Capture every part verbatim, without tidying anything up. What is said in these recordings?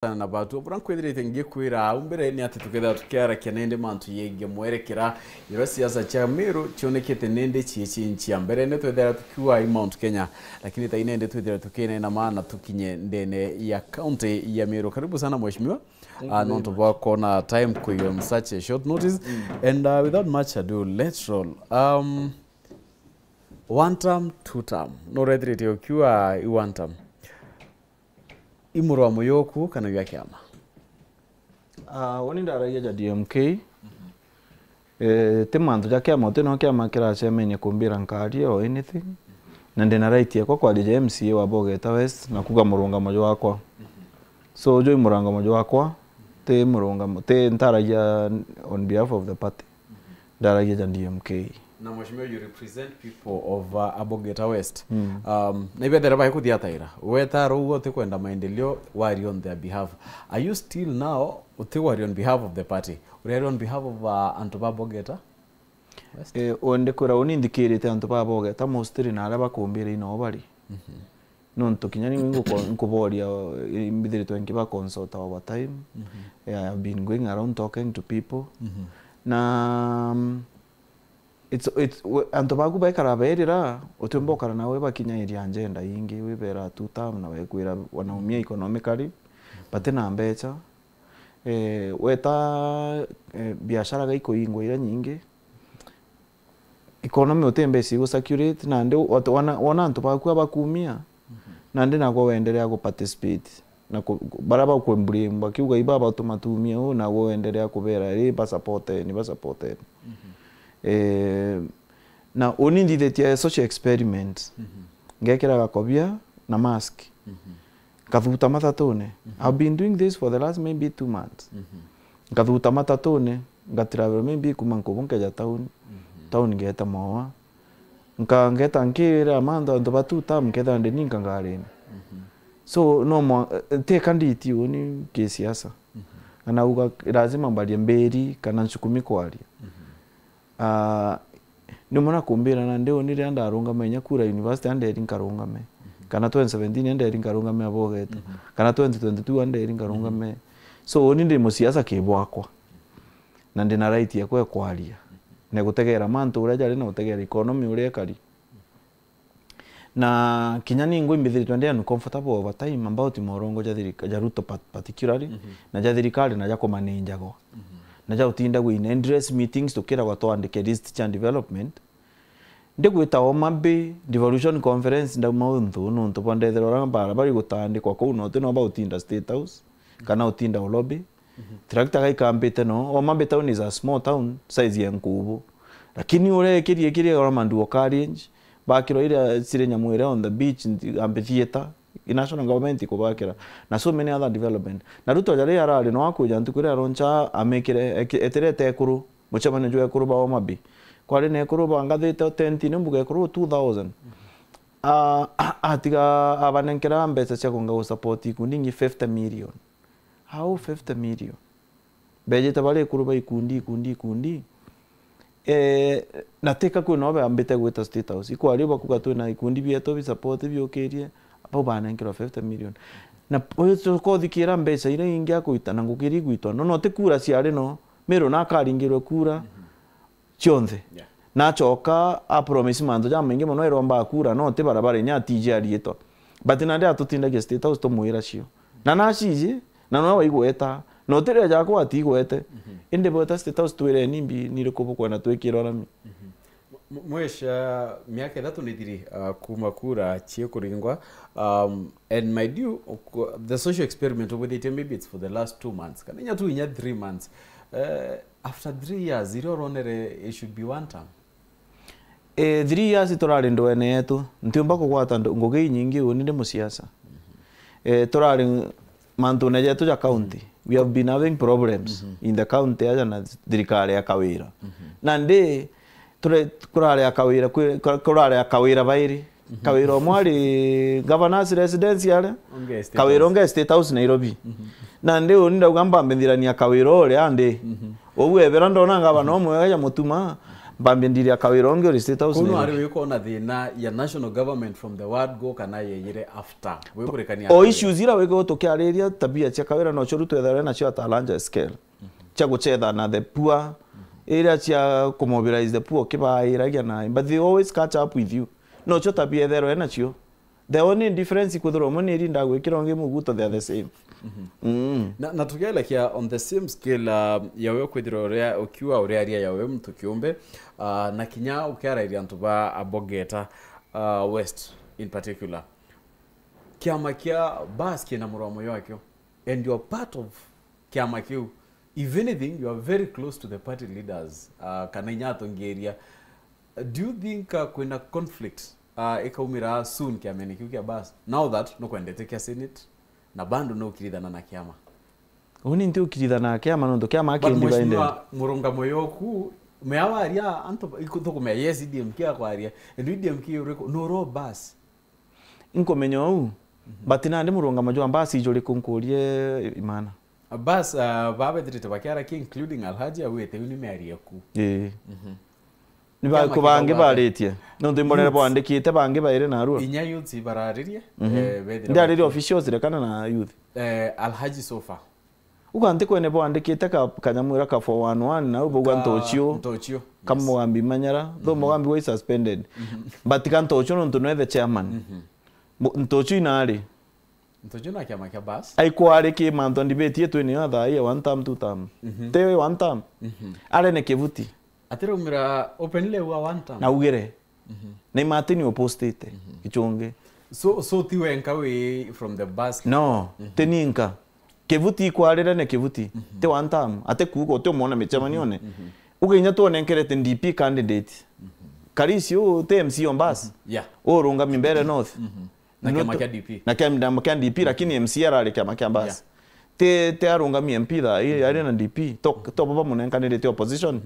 sana na batu. Bura nkwithirite ngikwira au mbere ni ati tukethira tukiarakia nindi mantu yegie mwerekera, iria siasa cia Meru cionekete nindi ciichinchia. Mbere ni twethira tukiuga i Mount Kenya, lakini tai nindi twithira tukinena maana tukinye ndene ya county ya Meru. Karibu sana mheshimiwa. Thank you Ah, very nontu much. bwa kuona time kwi on such a short notice. Mm. And uh, without much ado, let's roll. Um, one term, two term. No rethirite ukiuga i one term. I murwa muyuku kana yu a kiama? Ah, uni ndaragia ja D M K. Eh, ti mantu ja kiama, ti no kiama kiracemenia kumbira nkaria or anything. Na ndina right yakwa kwaria ja M C A wa Bogeta West na kuga murungamo jwakwa. So, jwi murungamo jwakwa, ti murungamo, ti ntaragia on behalf of the party. Ndaragia ja D M K. Na mheshimiwa, you represent people of uh, Abogeta West. Mm. Um, na ibethera bai kuthia taira. Weta rugo utikwenda maendeleo, wari on their behalf. Are you still now uti wari on behalf of the party? Uri on behalf of uh, antu ba Bogeta West? Eh, wende kwira uni nthikirite antu ba Bogeta mostly na aria bakumbire ino bari. Mhm. Nontu kinya ni nguko-, nkuboria, eh, mbithiritwe nkiba consult over time. Mhm. Yeah, I've been going around talking to people. Mhm. Na, um, it's, it's, we-, antu baku baikara berira, utiumba ukara nawe bakinya area agenda ingi, wibera two term na wekwira wanaumia economically, bati na mbecha. Eh, weta, eh, biashara gaikuingwa iria nyingi, economy uti mbeca igu circulate, nandi watu-, wona, wona antu baku abakumia, Mhm. nandi nagwe wenderea gu participate. Na ku-, ku-, baria bakwemburia bakiuga iba batuma tumia uu, nagwe wenderea kubera, "Ii, basupporteni, basupporteni." Mhm. Eh, na uni nthithitie social experiment. Mhm. Ngekira gakobia na mask. Mhm. Nkathuta matatune. Mhm. I've been doing this for the last maybe two months. Mhm. Nkathuta matatune, ngatravel maybe kuma Nkubu nkeja town. Mhm. Town ngeta Moa. Nka-, ngeta nkira mantu antu ba two term nkethira ndi ninka ngarini. Mhm. So, no mwa-, teka nditi uni kisiasa. Mhm. Ana uga lazima mbarie mbiri kana ncukumi kwaria. Mhm. Ah, ni mwana kumbira na ndi uni riria ndarungama inya kura university anderi nkarungame. Mhm. Kana twenty seventeen anderi nkarungame Abogeta. Mhm. Kana twenty twenty-two anderi nkarungame. Mhm. So, uni ndi musiasa kibwakwa. Na ndi na right yakwa ya kwaria. Na gutegera mantu uria jari na gutegera economy uria ikari. Na kinya ningwe imbithiritwe ndi uncomfortable over time about morongo ja thirika-, ja Ruto pa-, particularly, Mhm. na ja thirikari na ja kumanenjagwa. Mhm. Na ja utinda gwina endless meetings tukiragwa twandike list cia development. Ndigwita Homa Bay Devolution Conference ndauma unthu nontu bwa ndethera uria bara bari gutandikwa kuu na uti no bautinda State House, kana utinda u lobby. Mhm. Tractor gaikambite no, Homa Bay town is a small town, size ya Nkubu. Lakini uria ikirie kirie ora manduo carriage, bakirwa iria ciri nyamu iria on the beach, nti-, amphitheater, i national government ikubakira. Na so many other development. Na Ruto jari arari no akuja ntuku iria aroncha amikire, eki-, eterete ekuru, mucemanio jwa ekuru ba Homa Bay. Kwari na ekuru bangathite tentine mbuga ekuru two thousand. A-, atiga abanenkera mbeca cia kunga gu support ikundi ingi fifty million. How fifty million? Bejite bari ekuru ba ikundi, ikundi, ikundi. Eh, na tika kwina o bambite gwita State House. Ikwari bakuga twina ikundi bietu bi support biukirie, bau banenkerwa fifty million. Na uyu tukothikira mbeca iria ingi akuita na ngukiri igwitwa. No, no ti kura ciari no, Meru na akaringirwe kura cionthe. Yeah. Na acoka a promise mantu jamaingi mono iromba kura, no ti barabara inya atiji ariitwa. But nandi atutindagia State House tumwira cio. Na naciji, na no waigweta, no ti riria jakwa atigwete. Mhm. Indi bweta State House twireni mbi ni iriku bukwenda twikirwa rami. Mhm. M-, m-, mwesha miaka ithatu ni thiri, uh, kuma kura ciikuringwa. Um, and my due, ku-, the social experiment ubwithitie maybe it's for the last two months. Kana inya tu inya three months. Eh, after three years, iria uronere it should be one term? Eh, three years turari ndwene yetu. Ntiumba kugwata ndu-, ngugi inyingi uni ndi musiasa. Mhm. Eh, turari mantune jetu ja county. We have been having problems Mhm. in the county aja na thirikari ya Kawira. Mhm. Nandi ture-, kurari a Kawira, kwi-, kura-, kurari a Kawira bairi. Mhm. Kawira umwe ari governor's residence aria. Unge State Kawira House. Unge State House Nairobi. Mhm. Nandi uni ndauga mbambe nthirania Kawira uria ndi. Mhm. Ugu ebera ndona ngavana umwe wega ja Mutuma, Mbambia ndiri ya Kawira ungi uri State House. Kono ari wikona thina ya national government from the word go kana yeyire after. Wikurekania o issues ira wiko tukiariria tabia cia Kawira no churu twetherwe nacio at a larger scale. Cia guchetha na the poor, iria cia kumobilize the poor kibairagia na, but they always catch up with you. No cho tabia etherwe nacio. The only difference ikwithirwa umwe ni irinda gwikira ungi muguto, they are the same. Mm. Na, na tukielekia on the same scale, uh, yawe kwithirwa uria ukiwa uria aria yawe mtu kiumbe, uh, na kinya ukiarairia antu ba Abogeta, uh, West in particular, kiama kia Bas kina muromo yakio and you are part of kiama kiu. If anything, you are very close to the party leaders, uh, kana inya atongeria. Do you think, uh, kwina conflict, uh, ikaumira soon kiamene kiu kia Bas? Now that nukwendete kia Senate, na bado nukirithana na kiama. Uni nti ukirithana na kiama nontu kiama But akindi baende. Mheshimiwa, murungamo yoku, mea waria, antu ba-, iku-, thukumea, yes, D M K akwaria, and D M K uriku, nuro Bas. Inkumenya uu, but nandi murungamo jwa Bas ijuriku nkurie Imana? Bas, uh, babethirite bakiara ki including Alhaji awite uni miario ku. Ii. Ni ba-, Kiama ku bangi kikauga atia? Baritie. Nontu imborere Youths. Bwandikite bangi bairi narua. Inya youths bararirie, Mhm. Eh, bethira Ndiaririe baki- officials rekana na youth. Eh, Alhaji Sofa. Uga ntikwene bwandikite ka-, kanyamwira ka four one one nau bauga Ka-, ntochio. Ntochio, yes. Kamugambi Manyara, though Mugambi was suspended. But ka ntochio nontu nwethe chairman. Mu-, ntochio inari. Ntochio na kiama kia Bas. Aikwari ki mantu ndibeti yetu ni ya thaa ya one term, two term. Te one term. Arene Kivuti. Atiraumira openly wa one term. Na ugire. Na imatini opostite. Gichungi. So, so ti wenka wi from the Bas? No, ti ninka. Kivuti ikwarire ni Kivuti. Ti one term. Ate kuuga uti umwona micemanione. Uga inya twonenkerete D P candidate. Karisi u ti M C o Bas. Yeah. Urungami Mbeere North. Na kiama kia D P. Na kiama kia D P, lakini M C A arari kiama kia Bas. Yeah. Ti, ti arungami M P tha, i, ari na D P. To, to baba munenkanirite opposition.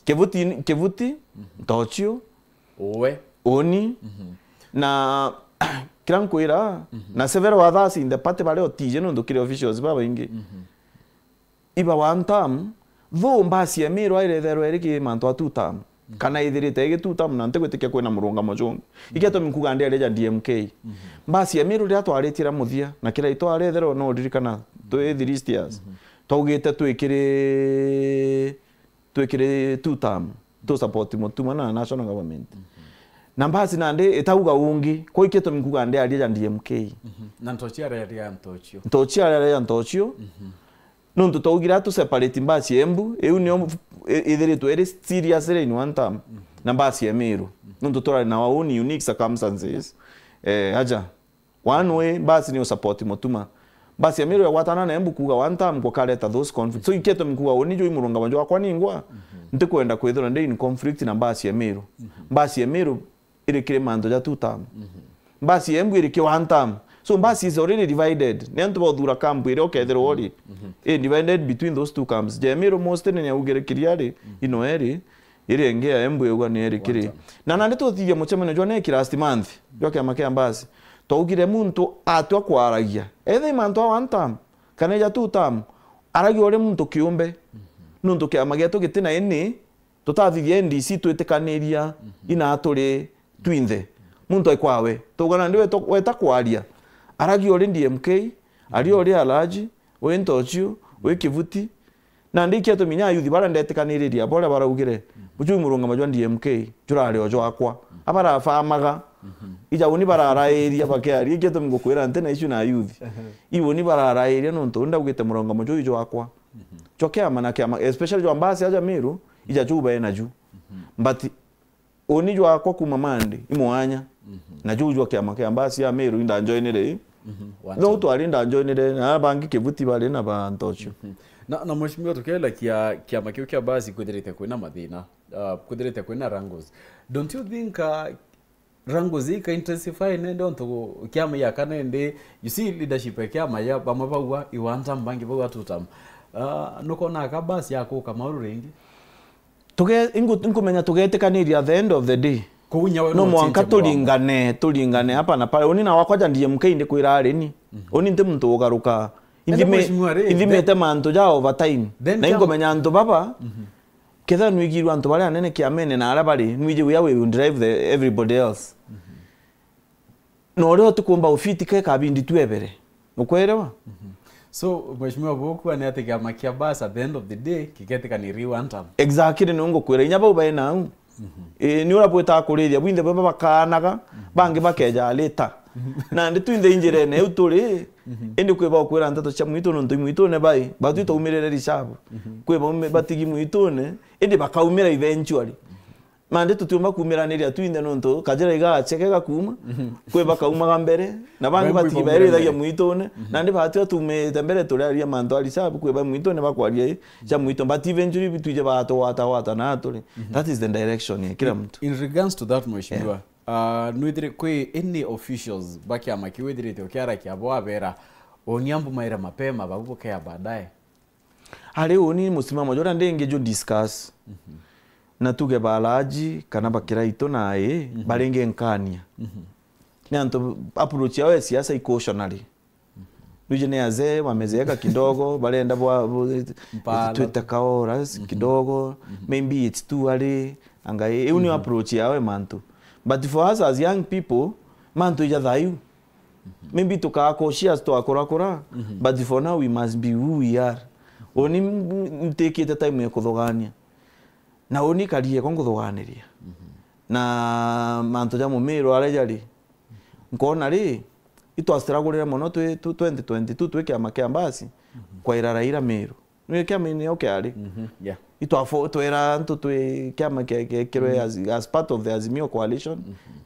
Kivuti, Kivuti, Ntochio, Uwe. Uni, na kira nkwira, na several others in the party bari otije nontu kiri officials babaingi. Iba one term, though Bas ya Miru airetherwa iri ki mantu a two term, kana ithirite igi two term, na ntigwitikia kwina murungamo jungi. Igetumi nkuga ndi aria ja D M K. Bas ya Miru riria twaritie ra muthia, na kira itwaretherwa no uririkana, twi the list years. Twaugite twikiri, twikiri two term, tu support Mutuma na national government. Na Bas nandi itauga ungi, kwa ikitumi nkuga ndi aria ja D M K. Na Ntochio aria aria Ntochio. Ntochio aria aria Ntochio. Nontu twaugire atu separate Bas ya Embu, iu nio i-, ithiritwe iri seriously in one term, na Bas ya Miru. Nontu turari na our own unique circumstances. Eh, aja. One way, Bas ni usupport Mutuma. Bas ya Miru yagwatana na Embu kuuga one term, kukareta those conflicts. So, iketumi kuuga uni juu i murungamo jwakwa ningwa, ntikwenda kwithirwa ndi in conflict na Bas ya Miru. Bas ya Miru iri kiri mantu ja two term. Basi ya Embu iri ki one term. So basi is already divided. Ni antu ba uthura camp iria ukethirwa uri. Iri divided between those two camps. Ja Miru mostly ni augire Kiriari, ino eri, iri ingi ya Embu yauga ni eri kiri. Na nandi tuthithia mucemanio jwa neki last month, jwa kiama kia Mbasi. Twaugire muntu atua kwaragia. Either i mantu a one term, kana ja two term, aragia uri muntu kiumbe. Nuntu kiama gietu gitina ini, tutathithia N D C twitikaniria ina turi twinthe. Muntu aikwawe. Tugana ndi weta, weta kwaria. Aragia uri D M K, aria uri Alhaji, wi Ntochio, wi Kivuti. Na ndi iketumi nya ayuthi baria ndetikaniriria, boria baraugire, buju murungamo jwa D M K, jurari o jwakwa. Abarafamaga. Ija uni bararairia bakiaria, iketumi ngukwira nti na issue na ayuthi. Iuni bararairia nontu ndaugite murungamo juu jwakwa. Jwa kiama na kiama, especially jwa Mbasi aja Miru, ija juu bae naju. But uni jwakwa kuma Monday, i mwanya. Na juu jwa kiama kia Mbasi ya Miru indanjoinire. No twari ndanjoinire, na bangi Kivuti bari na ba Ntochio. Na, na mheshimiwa, tukielekia kiama kiu kia Mbasi kwithirite kwina mathina, uh, kwithirite kwina wrangles. Don't you think, uh, wrangles ika intensify nende ontu kiama ya kana ende, you see leadership ya kiama ya bamwe bauga i one term, bangi bauga two term. Uh, nukona ka Mbasi ya kuka mauru ringi? Tuge-, ingu-, inkumenya tugetikaniria at the end of the day. Kuu nya we no mwanka turingane, turingane hapa na pale. Uni na wakwa ja D M K ndikwira ari ni. Uni nti muntu ugaruka. Ende mheshimiwa ri, ithimite then mantu ja over time. Na inkumenya antu baba, mhm. Kethira nwigirwe antu baria anene kiamene na aria bari, nwiji wia we will drive the, everybody else. Na uria utikumba ufiti ke kabindi twebere. Ukwerewa? So, Mheshimiwa, bukua ni ati kiama kia Bas at the end of the day kiketikani ri one term? Exactly, ni ngukwira. Inya bau bae nau. Eh, ni uria bwitaga kuriria, bwinthe baba bakaanaga, bangi bakeja later. Nandi twinthe injirene iu turi, indi kwi baukwira nteto cia mwitu nontu i mwitune bai, batwi taumirire ricabu. Kwi baume-, batigi mwitune, indi bakaumira eventually. Nandi tutiumba kuumiraniria twinthe nontu kajira igacheke gakuuma, kwi bakaumaga mbere, na bangi batigi baerithagia mwitune, nandi batwi tumite mbere turiaria mantu a ricabu, kwi ba mwitune bakwaria i cia mwitu, but eventually bitwije batugwatagwata na turi. That is the direction ya kila mtu. In regards to that, Mheshimiwa, uh, nwithire kwi any officials ba kiama kiu withirite ukiarakia bo abera, uni ambu maire mapema, babu bukea baadaye? Ari uni musimamo juria ndingi ju discuss. Na tuge balaji kana bakiraitu na ii, baringi nkania. Ni antu approach yao ya siasa i cautionary. Ruje ni azee, wamezeeka kidogo, barenda bwa, bwa, twite kaoras kidogo, maybe it's too early, anga i-, iu ni approach yao ya mantu. But for us as young people, mantu ija thayu. Maybe tukaa cautious twakurakura, but for now we must be who we are. Uni m-, ntikite time ya kuthugania. Na uni karieko nkuthuganiria. Na mantu ja mumiro aria jari, nkona ri, itwastragurire mono twi, tu-, twenty twenty-two twi kiama kia Bas, kwaira Raila Miru. Nwi kiama-ini o kiari? Yeah. Itwafo-, twera antu twi kiama kia, kia, kiekirwe as, as part of the Azimio coalition.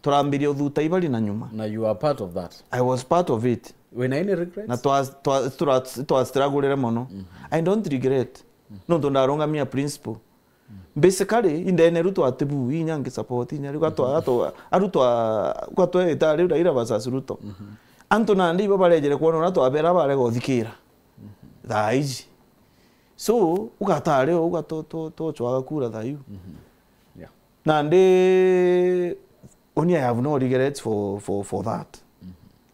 Turambirie uthuta ibari na nyuma. Na you are part of that. I was part of it. Wina any regrets? Na twa, twa, tura-, twastragurire mono. I don't regret. Nontu ndarungamia principle. Basically, indene Ruto atibu, inya ngi support, inya riu atwa, atwa, arutwa, gwatweta riu Raila versus Ruto. Antu nandi ibo barejere kwona uria twabera barega uthikira. Thaa iji. So, ugatari o, uga to, to, to chwaga kura thayu. Yeah. Nandi, uni I have no regrets for, for, for that.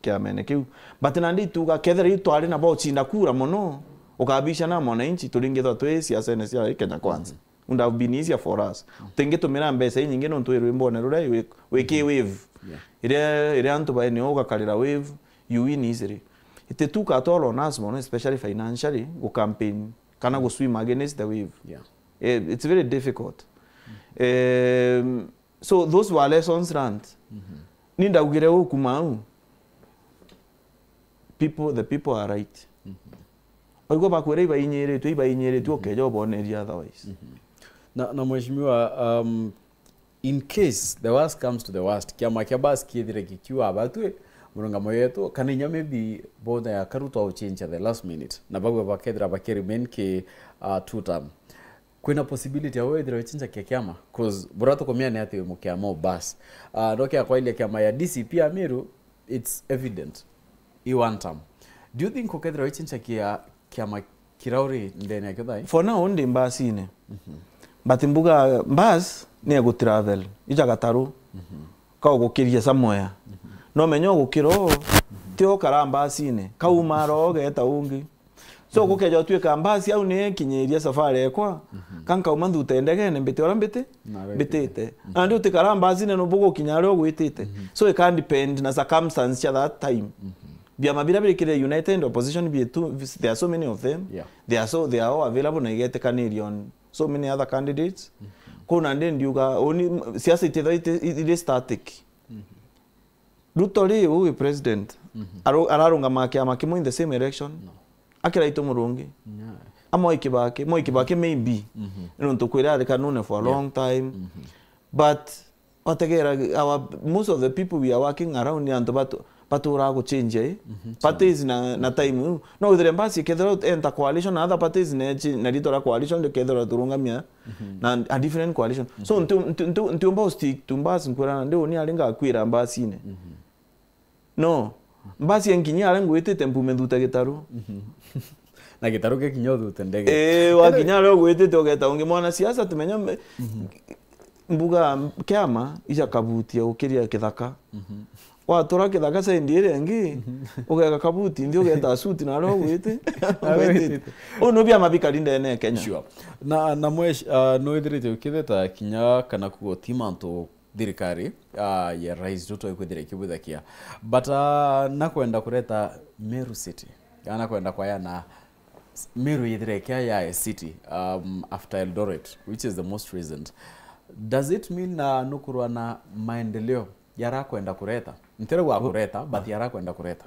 Kiamene kiu. But nandi ituga, kethira itwari na bochinda kura mono, ukabisha na mwananchi, turingithwa twi siasene cia Kenya Kwanza. Would have been easier for us. Utingitumira mbeca inyingi nontu wi rwimbone ruria wi, wi ki wave. Yeah. Iria, iria antu baenio ugakarira wave, you win easily. It took a toll on us mono, especially financially, gu campaign, kana gu swim against the wave. Yeah. Eh, it's very difficult. Um, so those were lessons learned. Ni ndaugire uu kuma au, people, the people are right. Oigwa bakwira ibainyiritue, ibainyiritue, ukeja uboneria otherwise. Na, na mheshimiwa, um, in case the worst comes to the worst, kiama kia Bas kiithire gikiuga batwi murungamo yetu, kana inya maybe boda ya Karuto au change at the last minute, na bagwe bakethira baki remain ki, uh, two term. Kwina possibility ya wethira wichinja kia kiama? 'Cause buria tukumenya ni ati wi mukiama u Bas. Uh, no kia kwailia kiama ya D C P ya Meru, it's evident. I one term. Do you think ukethira wichinja kia kiama kira uri ndene yakio thai? For now, ndi Basine. But mbuga Bas ni egutravel. Ija gataru. Ka ugukiria somewhere. No menya ugukira u, ti ukara Basine. Ka umara ugeta ungi. So, gukeja utuika mbasi au ni ekinyiria safari ekwa, ka nkauma nthuta ndegene mbite uria mbiti, mbitite. Na ndi utikara mbasine no bugukinya aria ugwitite. So, it can depend na circumstance cia that time. Biama biria birikire united opposition bietu, there are so many of them. Yeah. They are so, they are all available na igetikaniria on so many other candidates. Kuna ndi ndiuga, uni, siasa itithagwa iti-, iri static. Ruto ri, uu wi president, aru-, ararungama kiama kimwe in the same election, akiraitwa Murungi. A Mwai Kibaki, Mwai Kibaki maybe, nontu kwira ari kanune for a long time. But wategera, our, most of the people we are working around ni antu batu-, baturaga guchange, eh? Parties na, na time iu. No withire mbasi ikethirwa enter coalition na other parties na chi-, na ritwa ria coalition rikethirwa turungamia na a different coalition. So, nti-, nti-, nti-, ntiumba u stick to mbasi nkwira na ndi uni ari ngakwira mbasine. No. Mbasi enkinyia aria ngwitite mpume nthuta gitaru. Na gitaru gikinya uthute ndege. Eh, wakinya aria ugwitite ugeta ungi mwana siasa tumenya mbe-, mbuga kiama ija kabutia ukiria kithaka. Watura kithaka side iria ingi, ugeka kabuti nthi, ugeta suit na aria ugwiti. Ugwitite. Uu ni biama bikari ndene ya Kenya. Sure. Na, na mwesh-, ah, nwithirite ukitheta kinya kana kugo ti mantu thirikari, ah, ya rais Ruto ikwithira ikibwithakia. But, ah, nakwenda kureta Meru City. Kana nakwenda kwayana Meru yithire ikia ya city, um, after Eldoret, which is the most recent. Does it mean, uh, nukurwa na maendeleo yarakwenda kureta? Ntere gwa kureta, but yarakwenda kureta.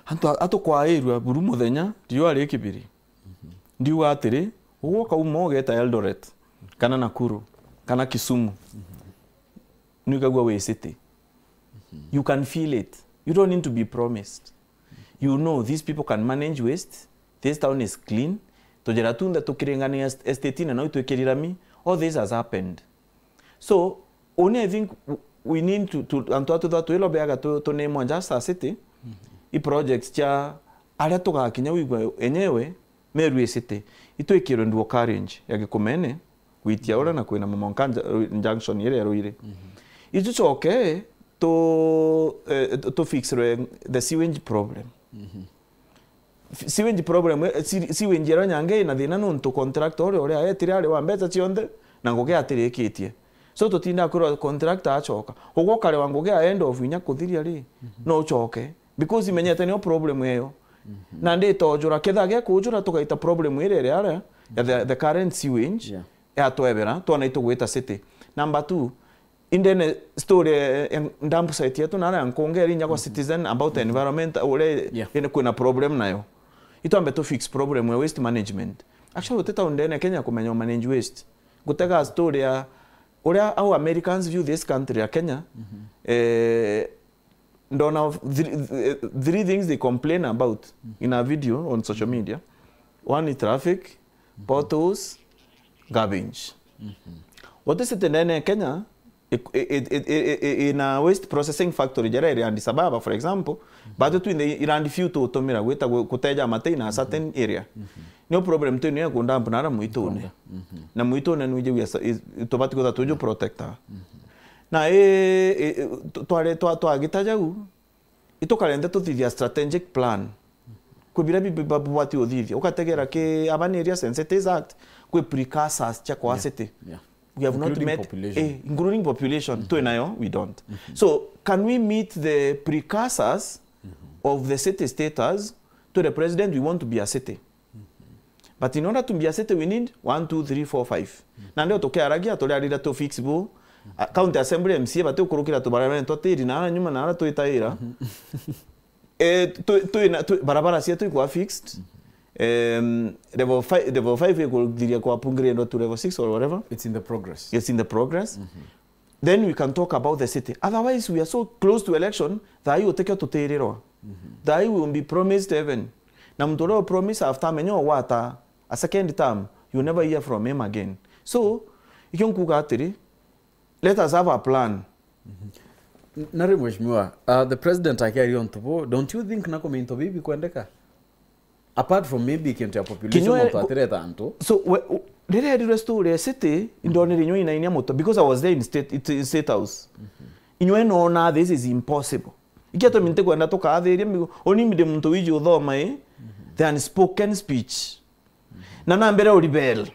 Antu a-, atukwairua buru muthenya, riua ri kibiri. Ndiuga atiri, ugwe ukauma ugeta Eldoret, kana Nakuru, kana Kisumu. Nwikagua wi city. You can feel it. You don't need to be promised. You know these people can manage waste. This town is clean. Tujira tunthe tukiringania est-, estate-ini nau twikiri rami. All this has happened. So, uni I think w-, we need to, to, antu atu tha twilobeaga tu, tunimwa just a city. I projects cia aria tugakinya wigua enyewe, Meru i city. Itwikirwe dual carriage ya Gikumene, gwitia uria na kwina Momonka nja-, junction iria ya Ruiri. Itucoke tu, eh, tu, tu fixrwe the sewage problem. F-, sewage problem, eh, se-, sewage iria nyange ina thina nontu contractor uria, uria aetire ari wa mbeca cionthe na ngugi atirikitie. So tutinda kwirwa contractor acoka. Ugwe ukarewa ngugi a end of inya kuthiria ri, no ucoke. Because imenyete niyo problem eyo. Na ndi itojura, ketha ge kujura tugaita problem iria iri aria ya the, the current sewage, yeah, yatwebera, twona itugwita city. Number two, indene story, eh, ya dump site yetu na aria nkunge iri inya kwa citizen about environment, uria, yeah, ine kwina problem nayo. Itwambe tu fix problem ya waste management. Actually, uti town ndene Kenya kumenya manage waste. Ngutega story ya uria how Americans view this country ya Kenya. Eh, ndona of three, eh, three things they complain about in a video on social media. One is traffic, potholes, garbage. What is it ndene ya Kenya? I, i, i, i, i, i, ina waste processing factory jera iri Addis Ababa, for example, but twinthe irandi few tutumira gwita gu-, kuteja matei na a certain area. Niyo problem tu ino ya kundamp nara mwitune. Na mwitune nwiji wia sa-, i, tubati kwitha tuju protector. Na i, i, i, tu-, tware twa-, twagita jau, itukarente tuthithia strategic plan. Kwi biria bi-, bi-, babwati uthithia. Ukategera ki Urban Area Sensitize Act, kwi precursors cia kwa city. Yeah. We have not met, including population. Eh, including population, twinayo, we don't. So, can we meet the precursors of the city status to the president, we want to be a city? But in order to be a city, we need one, two, three, four, five. Na ndio tukiaragia, turiarira tu fix bu. A, County Assembly M C A bati ukurukira tubarabara twa tiri na ara nyuma na ara twitaira. Eh, tu, tu, na, tu, barabara cietu ikwa fixed. Em, level five, level five ikuthiria kwa upgrade to level six or whatever. It's in the progress. It's in the progress. Then we can talk about the city. Otherwise, we are so close to election, thaa hii utekio tutirirwa. Thaa hii we will be promised heaven. Na muntu uria promise after amenya ugwata a second term, you never hear from him again. So, ikio nkuga atiri, let us have a plan. N-, nari mheshimiwa, uh, the president akiaria untu bu, don't you think nako minto bibi kwendeka? Apart from maybe kintu ya population, kinywe, muntu atireta antu. So, we, u-, riria erirwe story ya city, indonire inywe inainia muto, because I was there in state, it, in State House. Inywe nona this is impossible. Ikia tumi ntikwenda tukaathiria migo, oni ndi muntu wiji uthoma i, the unspoken speech. Na na mbere uribel.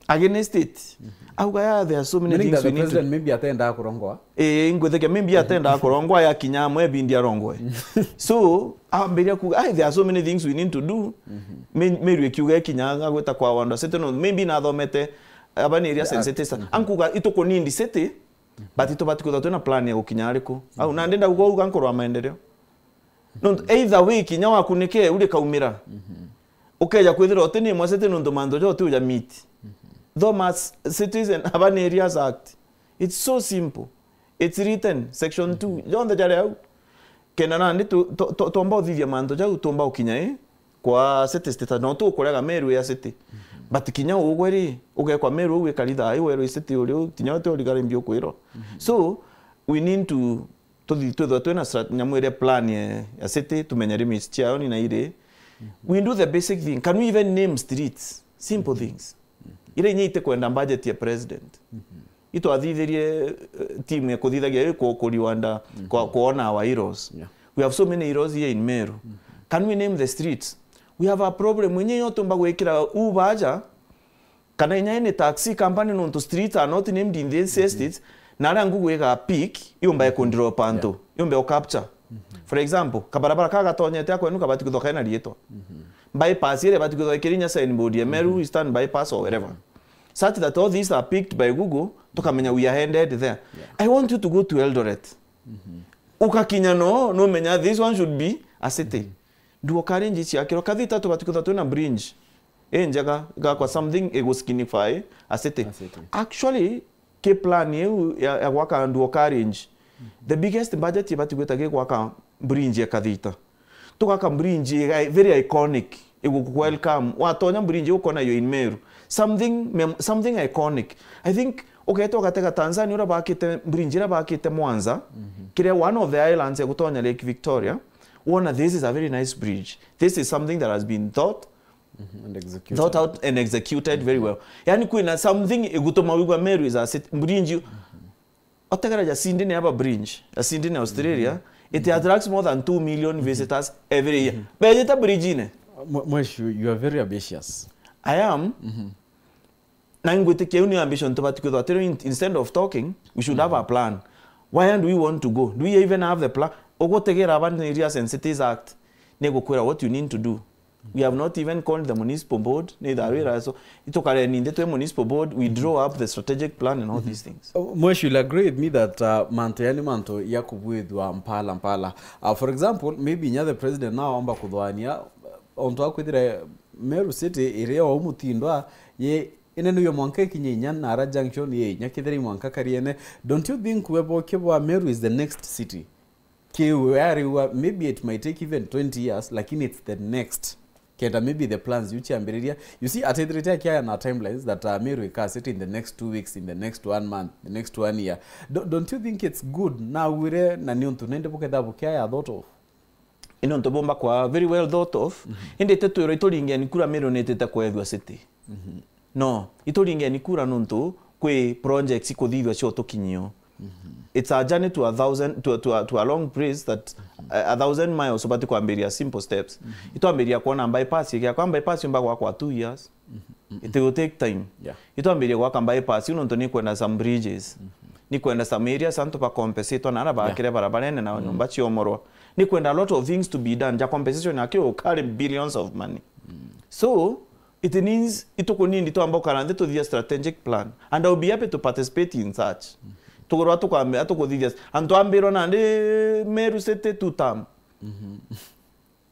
Against it. Auga, yeah, there are so many things we need to, meaning that the president maybe atendaa kurongwa. Eh, ingwithikia, maybe atendaa kurongwa, yakinya amwe bindi arongwe. So, ambiria kuga, "Ai, there are so many things we need to do." May-, Meru ikiuga ikinya agwita kwa Wandwa City, no, maybe nathomete Urban Area Sensitize Act. Ankuga, itukunindi city, but itubati kwithirwa twina plan ya gukinya ariku. Au, na ndenda kuga uga nkorwa maendeleo. Nontu either way, kinya wakunike, urikaumira. Ukeja kwithirwa uti ni mwa city nontu mantu jo ti uja meet. Thomas Citizen Urban Areas Act. It's so simple. It's written, section two. Jonthe jari au. Kenda nandi tu-, tu-, tu-, twomba uthithia mantu jau, twomba ukinya i kwa city state. No tukurega Meru ya city. But kinya ugwe ri, ugekwa Meru ugwe karitha ai weru city uri u, kinya uti urigari mbi ukwirwa. So, we need to tuthi-, twithwa twina strat-, nyamu iria plan ya, ya city, tumenya limits ciayo ni na iri. We do the basic thing. Can we even name streets? Simple things. Iria inya itikwenda budget ya president. itwathithirie, eh, team ya kuthithagia ii ku, ku Rwanda, kwa, kuona our heroes. Yeah. We have so many heroes here in Meru. Can we name the streets? We have a problem. Mwenye yo tumba gwikira Uber aja, kana inya any taxi company, nontu streets are not named in these estates, na aria ngugu iga peak, yumba ya kundrop antu, yumba ya capture. For example, kabarabara ka gatonyete akwenu kabati kwithwa kena riitwa. Bypass iria ibati kwithwa ikiri inya signboard ya Meru Eastern Bypass or wherever. Such that all these are picked by Google, tukamenya we are headed there. I want you to go to Eldoret. Ukakinya no, numenya this one should be a city. Nduo carriage ciakirwa Kathita, tubati kwithwa twina bridge injega, igakwa something igusignify a city. A city. Actually, ki plan iu ya, ya gwaka nduo carriage, the biggest budget ibati gwita gi gwaka bridge ya Kathita. Tugaka bridge iga-, very iconic, iguku welcome. Watonya bridge ukona yo in Meru. Something mem-, something iconic. I think ugeta ugatega Tanzania uria bakite bridge iria bakite Mwanza, kiria one of the islands ya gutonya Lake Victoria, wona this is a very nice bridge. This is something that has been thought, And executed. Thought out and executed very well. Yani kwina something igutuma wigwa Meru is a city. Bridge, otegera ja Sydney aba bridge, a Sydney Australia, it attracts more than two million visitors every year. Bejeta bridge ine. Mwe-, Mweshu, you are very ambitious. I am. Na ngwitikia iu ni ambition tubati kwithwa atiri in-, instead of talking, we should have a plan. Where do we want to go? Do we even have the plan? Ugutegera aba ni Areas and Cities Act, ni gukwira what you need to do. We have not even called the municipal board, neither are we, so itukare ninde twi municipal board, we draw up the strategic plan and all these things. Uh, Mweshi, you'll agree with me that, uh, mantu yani mantu ya kubwithwa mpala mpala. Uh, for example, maybe inya the president now amba kuthwania, uh, ontu akwithira Meru City iria o mutindwa ye ine niyo mwanka ikinye inya na ara junction ye inya kithira i mwanka kariene. Don't you think we boke bwa Meru is the next city? Kiu yariwa, maybe it might take even twenty years, lakini it's the next. Kenda maybe the plans you ciambiriria. You see, atethirite akiaya na timelines that, uh, Meru ika city in the next two weeks, in the next one month, the next one year. Do, don't you think it's good? Na wire na ni untu nende buketha bukiaya thought of. Ino ntu bomba kwa very well thought of. Indi ite twirwa ituringeni kura Meru nitite kwethua city. No, ituringeni kura nontu kwi projects ikuthithua cio tukinyio. It's a journey to a thousand, to a, to a, to a long place that a, a thousand miles ubati kwambiria simple steps. Itwambiria kuona bypass igiakwa, bypass yumba gwakwa two years. It will take time. Yeah. Itwambiria gwaka bypass iu nontu ni kwenda some bridges. Ni kwenda some areas antu ba compensate na ara bakire barabarene na nyumba ciomorwa. Ni kwenda a lot of things to be done. Ja compensation yake will carry billions of money. So, it means itukunindi twamba ukara nthi tuthithia strategic plan. And I will be happy to participate in such. Tugurwa tukwambia tukuthithia. Antu ambirwa nandi Meru City two term.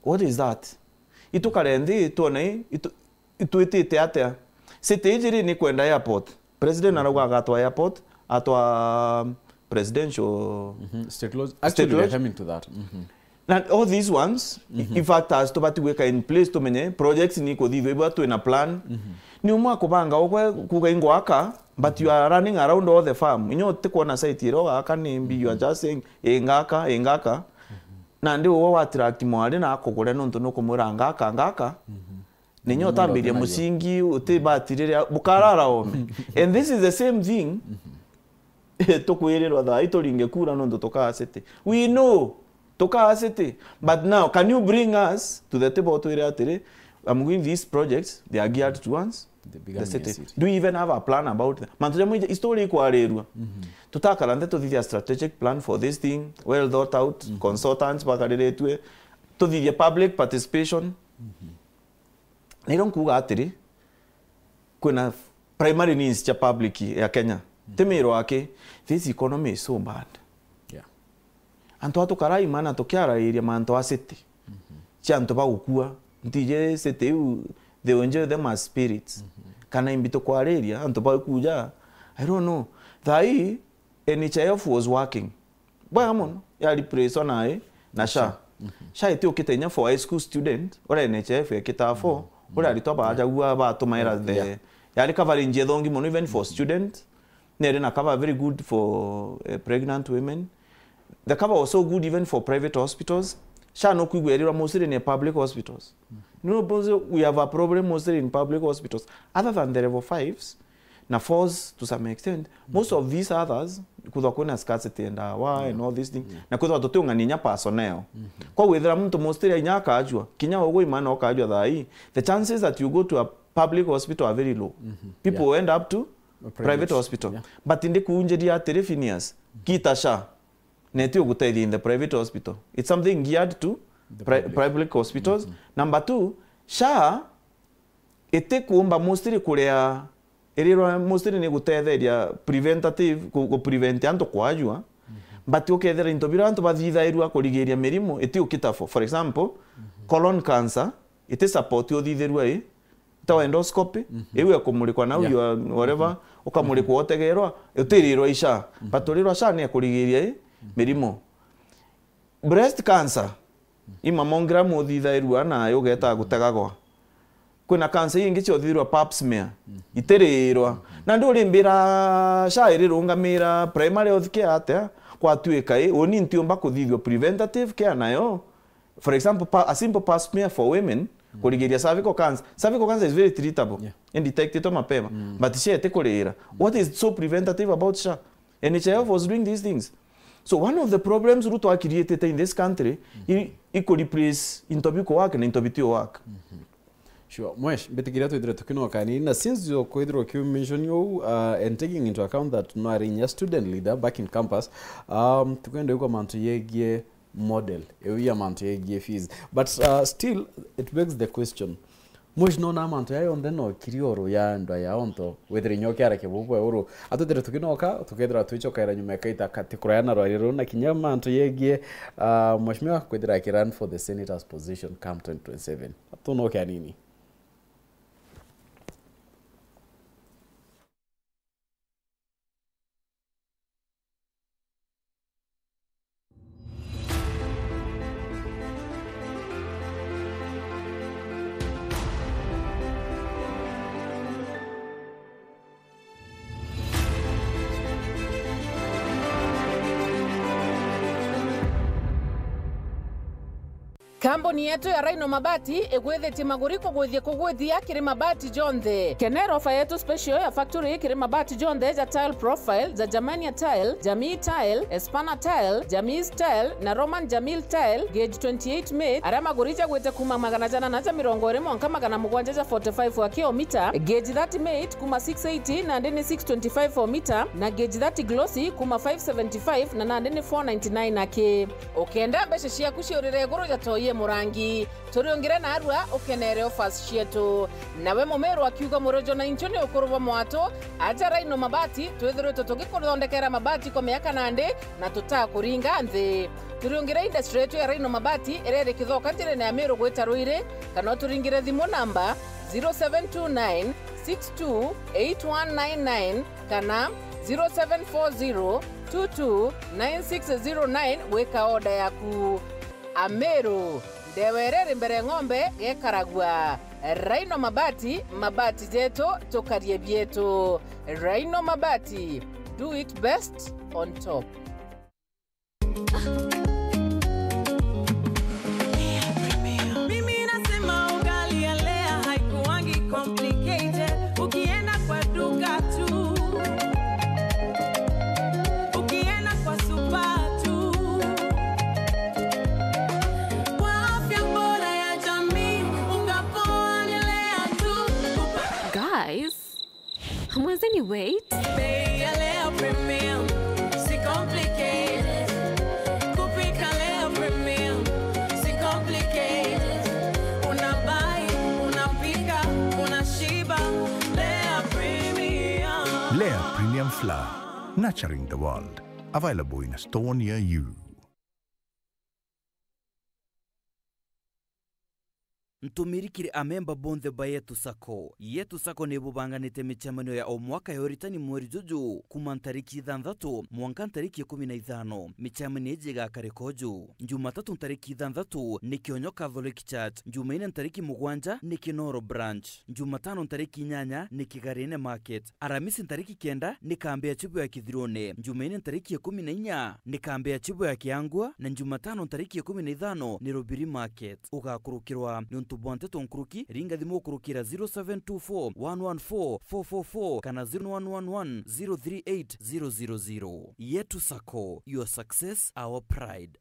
What is that? Itukare nthi tuone itu, itwitite atia. City iji ri ni kwenda airport. President arauga agatwa airport, atwa presidential State Lodge. Actually, we are coming to that. Na all these ones, in fact, as tubati gwika in place tumenye projects ni kuthithua ibwa twina plan. Ni umwe akubanga ukwe kuga ingwaka, but you are running around all the farm. Inyo utikwona site iro gaka ni mbi, you are just saying, "Ingaka, ingaka." Na ndi uwe wa attract mwari na akugure nontu nukumwira ngaka, ngaka. Ninya utambiria musingi, utibatiriria, bukarara ome. And this is the same thing. Tukwirirwa thaa ituringe kura nontu tukaa city. We know, tukaa city. But now, can you bring us to the table twire atiri, I'm going these projects, they are geared towards the city. Do we even have a plan about them? Mantu jamwe history ikwarirua. Tutakara nthi tuthithia strategic plan for this thing, well thought out, consultants bakariritue, tuthithia public participation. Na irio nkuuga atiri, kwina primary needs cia public ya Kenya. Ti miro aki, this economy is so bad. Yeah. Antu atukarai mana tukiarairia mantu a city. Cia antu bagukua, ntiji city iu, they enjoy them as spirits. Kana imbi tukwariria, antu bakuja, I don't know. Thai, N H I F was working. Bwega mono, ya replacewa nae na SHA. SHA itiukite inya for high school student, uria N H I F yekitaga for, uria aritwa bajagua batumaira the, yari coverage ethongi mono even for student, neri na cover very good for, eh, pregnant women. The cover was so good even for private hospitals. SHA no kwigua irirwa mostly ni public hospitals. No, we have a problem mostly in public hospitals. Other than the level fives, na force to some extent. Most of these others, kwithwa kwina scarcity ya ndawa and all these things, na kwithwa tutiung'ania inya personnel. Kwa withira muntu mostly inya akajua, kinya ugwe imana ukajua thaa hii, the chances that you go to a public hospital are very low. People end up to private hospital. But ndi kunjiria atiri, Phineas, kita SHA, na iti ugutethia in the private hospital. It's something geared to public hospitals. Number two, SHA iti kuumba mostly kurea, irirwa mostly ni gutetheria preventative, ku, ku prevent antu kwajua. But ukethira into bira antu bathithairua kurigiria mirimo iti ukita for. For example, colon cancer iti support uthithirua i, itawa endoscopy, iu ya kumurikwa nau, you are whatever, ukamurikwa utegerwa, utirirwa i SHA. But urirwa SHA ni ya kurigiria i mirimo. Breast cancer, i mammogram uthithairua na ugeta gutegagwa. Kwina cancer ingi cia uthithirwa pap smear, itirirwa. Na ndi urimbira SHA irirungamira primary health care atia, kwatuika i, uni ntiumba kuthithua preventative care nayo. For example, pa, a simple pap smear for women, kurigiria cervical cancer. Cervical cancer is very treatable. Yeah. Indetectitwe mapema. But SHA itikurira. What is so preventative about SHA? N H I F was doing these things. So one of the problems riu twa created in this country, i, i ku replace into biku work na into bitio work. Sure. Mwesh, mbitikiria twithire tukinoka nini, na since ukwithirwa ukiu mention uu, uh, and taking into account that no ari inya student leader back in campus, um, tukwenda igua mantu yegie model, iu ya mantu yegie fees. But, uh, still, it begs the question, Mwici nona mantu ya yonthe no kiri oro ya ndwa ya onto, wethire nyoke ara kibubwe uru. Atwethire tukinoka, tukethira twichokaira nyuma ekaita kati kuraya na rwari ruru, na kinya mantu yegie, uh, Mheshimiwa kwethira aki run for the senator's position come twenty twenty-seven. Atunoke anini. Kambuni yetu ya Rhino Mabati igwithitie maguri kugwithia kugwithia kiri mabati jonthe. Kenera ofa yetu special ya factory kiri mabati jonthe ja tile profile, ja Germania tile, Jamii tile, Espana tile, Jamis tile na Roman Jamil tile, gauge twenty-eight mate, aria maguri jagwite kuma magana jana na ja mirongo iri mwanka magana mugwanja ja forty-five wa kilomita, gauge thirty mate kuma six eighty nandi ni six twenty-five o mita, na gauge thirty glossy kuma five seventy-five na nandi ni four ninety-nine aki. Ukenda mbeca ciaku ciurire iguru ja toi e murangi, turiungire narua ukenere offers cietu. Nawe mumiru akiuga murojo na inchu ni ukuru bwa mwatu, aja Rhino Mabati, twithiritwe tugikuthondekera mabati kwa miaka nandi na tutakuringa nthi. Turiungire industry yetu ya Rhino Mabati iria iri Kithoka njirene ya Miru gwita Ruiri, kana uturingire thimu namba zero seven two nine six two eight one nine nine kana zero seven four zero two two nine six zero nine gwika order yaku. Ameru, ndewa iria iri mbere ng'ombe gekaragua. Rhino Mabati, mabati jetu, tukarie bietu. Rhino Mabati, do it best on top. Mimi nasema ugali ya Lea haikuwangi complicated. Ukienda kwa duka tu, ukienda kwa super tu, kwa afya bora ya jamii, unga poa ni Lea tu. Guys, mwenzeni wait. Bei ya Lea Premium, si complicated. Kupika Lea Premium, si complicated. Unabai, unapika, unashiba. Lea Premium. Lea Premium Flour, nurturing the world. Available in a store near you. Ntumiri kiri amemba bonthe ba Yetu Sacco. Yetu Sacco ni bubanganite micemanio ya o mwaka ya uritani mweri juju, kuma ntariki ithanthatu mwanka ntariki ikumi na ithano. Micemanio iji igakarika uju: Jumatatu ntariki ithanthatu ni Kionyo Catholic Church, Jumaine ntariki mugwanja ni Kinoro Branch, Jumatano ntariki inyanya ni Kigarine Market, Aramisi ntariki kenda ni kambi ya Chibu ya Kithirune, Jumaine ntariki ikumi na inya ni kambi ya Chibu ya Kiangua, na Jumatano ntariki ikumi na ithano ni Rubiri Market. Ugakurukirwa ni Tubonte tunkuruki, ringa thimu ukurukira zero seven two four one one four four four four kana zero one one one zero three eight zero zero zero. Yetu Sacco, your success, our pride.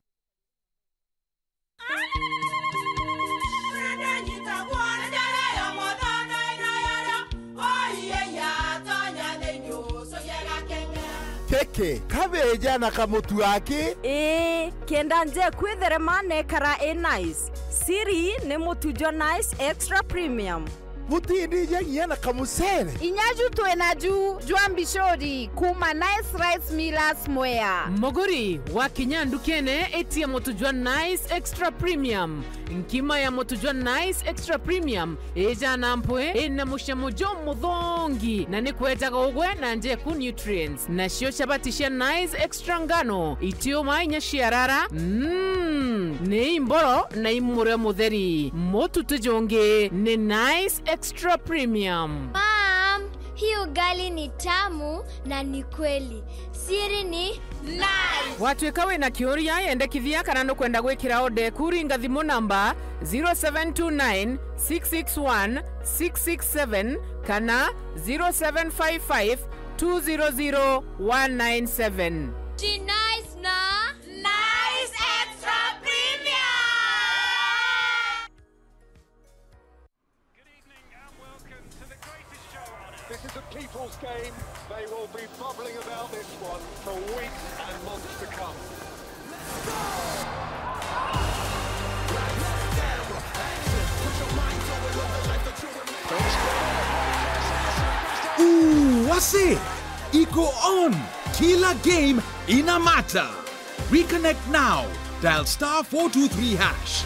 Kiki, kabeja na kamutu aki? Ii, kenda nje kwitherema nekara i nice. Siri ni mutu jwa Nice Extra Premium. Butindija nginya na kamucere? Inya ju twi naju jwa mbicuri kuma Nice Rice Millers Mwea. Muguri, wakinya ndukene, itia mutu jwa Nice Extra Premium. Nkima ya mutu jwa Nice Extra Premium ijana mpwi, ina mucamo jumuthongi na ni kwejaga ugwe na njeku nutrients. Nacio chabati cia Nice Extra ngano, itiuma inya ciarara, mm, ni imboro na imurio mutheri. Mutu ti jungi ni Nice Extra Premium. Mom, hii ugali ni tamu na ni kweli. Siri ni Nice. Watwika wina kiuria, yendekithia kana nukwenda gwikira order eku, ringa thimu namba zero seven two nine six six one six six seven kana zero seven five five two zero zero one nine seven. Ji Nice na Nice Extra Premium. Good evening and welcome to the greatest show on earth. This is a people's game. They will be bubbling about this one for weeks and months to come. Ooh, what's it? Iko on. Kila game ina matter. Reconnect now. Dial star four two three hash.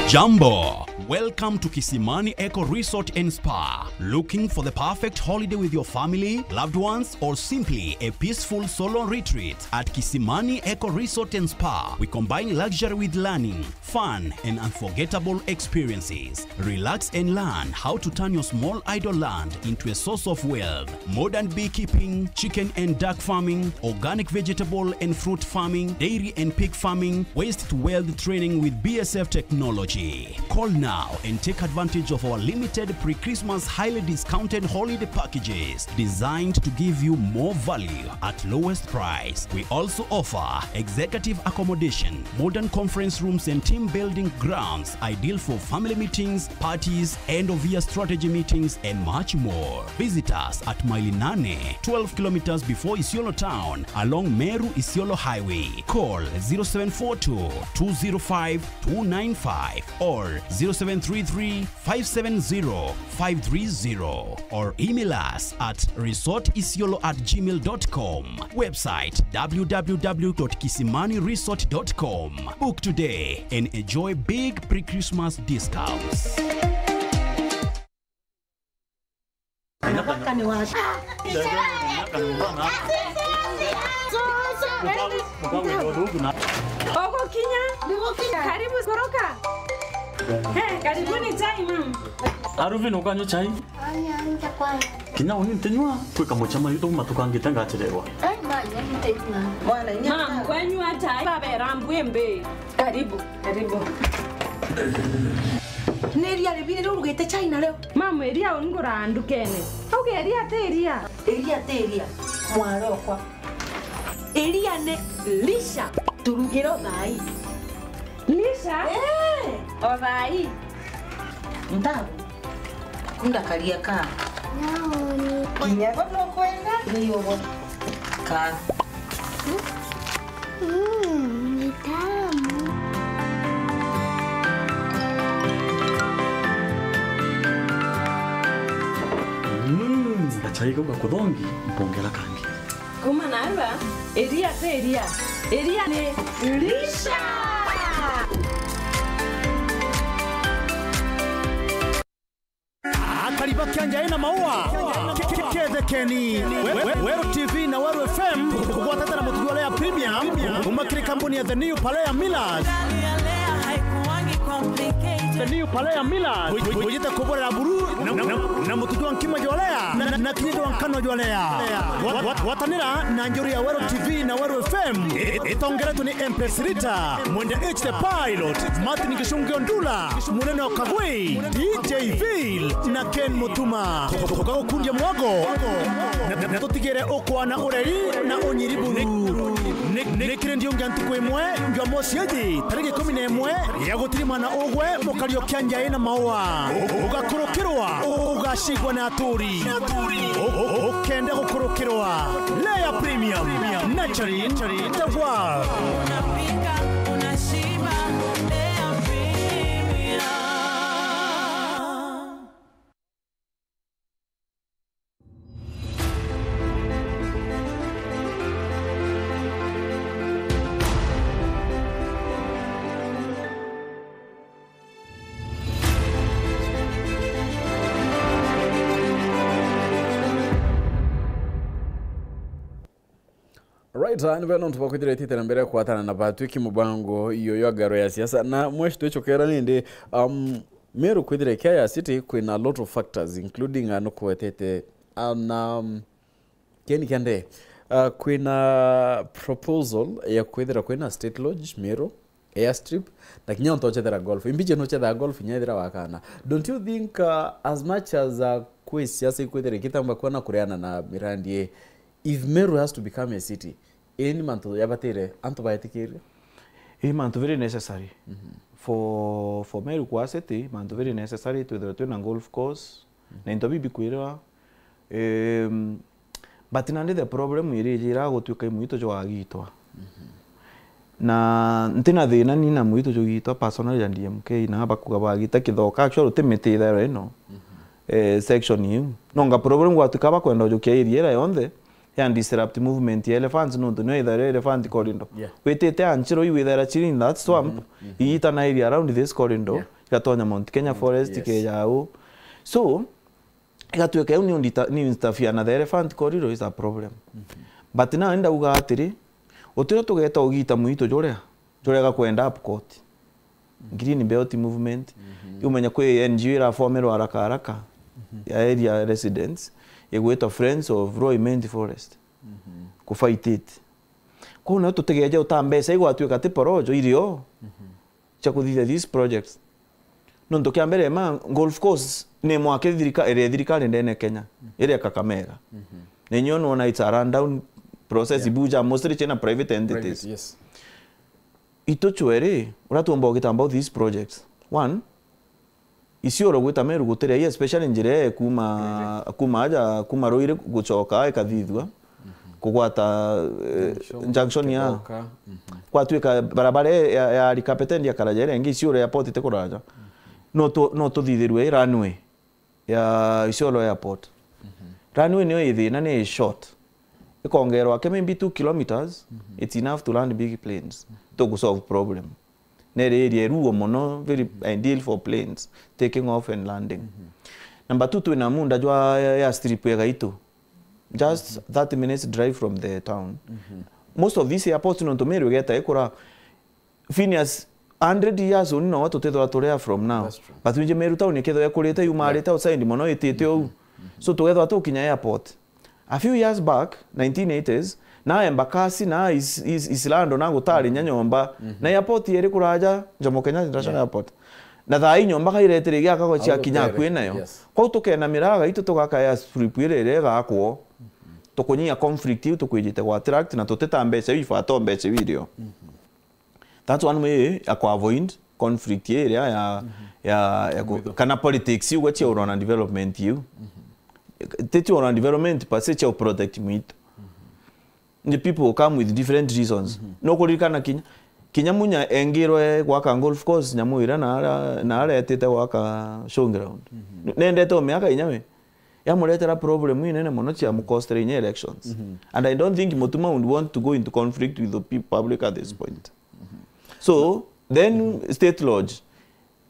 Jambo. Welcome to Kisimani Eco Resort and Spa. Looking for the perfect holiday with your family, loved ones, or simply a peaceful solo retreat? At Kisimani Eco Resort and Spa, we combine luxury with learning, fun, and unforgettable experiences. Relax and learn how to turn your small idle land into a source of wealth. Modern beekeeping, chicken and duck farming, organic vegetable and fruit farming, dairy and pig farming, waste to wealth training with B S F technology. Call now and take advantage of our limited pre-Christmas highly discounted holiday packages designed to give you more value at lowest price. We also offer executive accommodation, modern conference rooms and team building grounds ideal for family meetings, parties, end of year strategy meetings, and much more. Visit us at Maili Nane, twelve kilometers before Isiolo town, along Meru Isiolo Highway. Call zero seven four two, two zero five, two nine five or zero seven three three, five seven zero, five three zero, or email us at resort isiolo at gmail dot com. Website, w w w dot kisimani resort dot com. Book today and enjoy big pre-Christmas discounts. Nataka niwaambie. Ugukinya? Karibu, koroka. Eh, karibuni chai, ma'am. Aruvin, ukanywa chai? Kinya uni ntinywa, kwi kamucemanio tuuma tukangite ngachererwa. Ma'am, kwenywa chai, babera mbwimbi. Karibu, karibu. Ni iria ribiri riu urugite chai nario? Ma'am, iria unguraga ndukene. Auga iria ti iria. Iria ti iria, mwarokwa. Iria ni lisha. Turugire o thaai. Lisha? Eh. O thaai. Ntabu. Kunda karia ka. Naoni. Kinya bo nukwenda? Ni ugo. Ka. Mm, ni tamu. Mm, gachai kau gakuthongi, mpongera kangi. Kuma narua, iria ti iria. Iria ni lisha. Akari ba Kianjai na Maua, ke-, ke-, kethekeni. We-, we-, Weru T V na Weru F M kugwatanira na muthuri wa Lea Premium kuma kiri kampuni ya The New Palea Millers. The new Palea Millers. Wi-, wi-, wijite kuborera buru na, na, na, na mutu jwa nkima jwalea na, na, na kinya jwa nkano jwalea. Gwa-, gwa-, gwatanira na njuri ya Weru T V na Weru F M. I-, itongeretwe ni Empress Rita, Mwende H the Pilot, Martin Gicungi Ondula, Munene Okagwi, D J Phil na Ken Mutuma. Tuka gukundia mwago na, na, na tutigire ukwana ureri na unyiri buru. Ni, ni, ni kiri ndiungia ntuku imwe, njwa mosi iji, tariki ikumi na imwe ya gutirimana ugwe, mukari o kianja ina maua. U-, ugakurukirwa, u-, ugacigwa na aturi. U-, u-, ukenda gukurukirwa. Layer Premium, nurturing the world. Unapika, unashiba, Layer Premium. Right, ah, ni beno ntu bakwithira itite na mbere kwatana na batwiki mubango iyo yo ngaro ya siasa. Na mweshi twicokera nindi, um, Meru kwithira ikia ya city kwina a lot of factors, including, ah, nukwetete, ah, na, um, Ken Kende, ah, kwina proposal ya kwithira kwina state lodge Meru, airstrip, na kinya ontu ochethera golf. Imbiji nuchethera golf inya ethira wakana. Don't you think, uh, as much as, uh, kwi siasa ikwithira ikitamba kuona kureana na mirandi i, if Meru has to become a city, ii ni mantu yabatire antu baetikiria? Ii mantu very necessary. Mhm. For, for Meru kwa city, mantu very necessary, twithirwe twina golf course, mhm, na into bibi kwirwa, em, But nandi the problem iri iji ira gutwika i mwito jwagitwa. Mhm. Na ntina thina ni na mwito jugitwa personally ya D M K, na bakuga bagita Kithoka, actually uti miti ithairo ino, mhm, eh, section iu. Nonga problem gwatwika bakwenda ujukia area ira yonthe ya disrupt movement ya elephants, nontu nio ithairo elephant corridor. Yeah. Witite Anchiro iu ithaira chiri in that swamp, mhm, mhm, iita na area around this corridor, yeah, igatonya Mount Kenya, mm, Forest, yes, ikeja au. So, igatwika iu ni undita-, ni interfere na the elephant corridor is a problem. Mhm. But now ndauga atiri, utirio tugeta ugita mwito juria, juria gakwenda upcourt. Mhm. Green Belt Movement. Mhm. Umenya kwi N G O irafomerwa haraka haraka, mhm, ya area residents, igwitwa Friends of Rural Immense Forest. Mhm. Kufight it. Kwou nayo tutigeje uta mbeca igwatwika ti porojo irio. Mhm. Cia kuthithia these projects. Nontu kia mbere ma golf course ni mwake thirika-, iri thirikari ndene Kenya, iri ya Kakamega. Mhm. Na inyo nuona it's a rundown process, yeah, ibuja mostly china private entities. Private, yes. Itu chweri, uria tuomba ugita about these projects. One, Isiolo gwita Meru gutiri, especially njira ii kuma, iri, kuma aja, kuma Ruiri gucoka ikathithua. Mhm. Kugwata, eh, junction, junction ya Kithoka. Mhm. Kwatwika barabara ii ya, ya Likapetend ya Karaja iria ingi Isiolo airport iti kuraja. Mhm. No tu-, no tuthithirue runway ya Isiolo airport. Mhm. Runway niyo i thina, ni short. Ikongerwa ke maybe two kilometers, mhm, it's enough to land big planes. Mhm. Tugu solve problem. Neri area iruo mono, very ideal for planes taking off and landing. Mhm. Number two, twina munda jwa airstrip ya Gaitu. Just, mhm, thirty minutes drive from the town. Mhm. Most of these airports nontu Meru igeta ikura, Phineas, hundred years uni no tutithwa turia from now. That's true. But winji Meru town ikethwa ikurite, yumarite, yeah, outside mono, itite ou. Mhm. Mhm. So tugethwa tukinya airport. A few years back, nineteen eighties, na Embakasi, na Is-, Is-, Islando, na gutari nya nyomba, mhm, na airport iri kuraja, Jomo Kenyatta International, yeah, Airport. Na thaa ii nyomba kairetire igiakagwa cia kinya akui nayo. Yes. Kwou tukena miraga itu tugaka airstrip iri iri igakwo. Mhm. Tukunyia conflict iu tukwijite gwa attract na tutita mbeca iu ifata mbeca iu irio. Mhm. That's one way ya ku avoid conflict iria ya, mhm, ya, ya ku-, kana politics iu gwe ciaurwa na development iu. Mhm. Ti ciaurwa na development per se, cia protect mwitu. Mhm. The people come with different reasons. Mhm. No kuririkana kinya, kinya Munya engirwe gwaka golf course, nyamu ira na ara, na ara etite gwaka showground. Mhm. Nendete o miaka inya we. Yamuretera problem inene mono cia mukostera inya elections. Mhm. And I don't think Mutuma would want to go into conflict with the pe-, public at this point. Mhm. So, then, mhm, state lodge.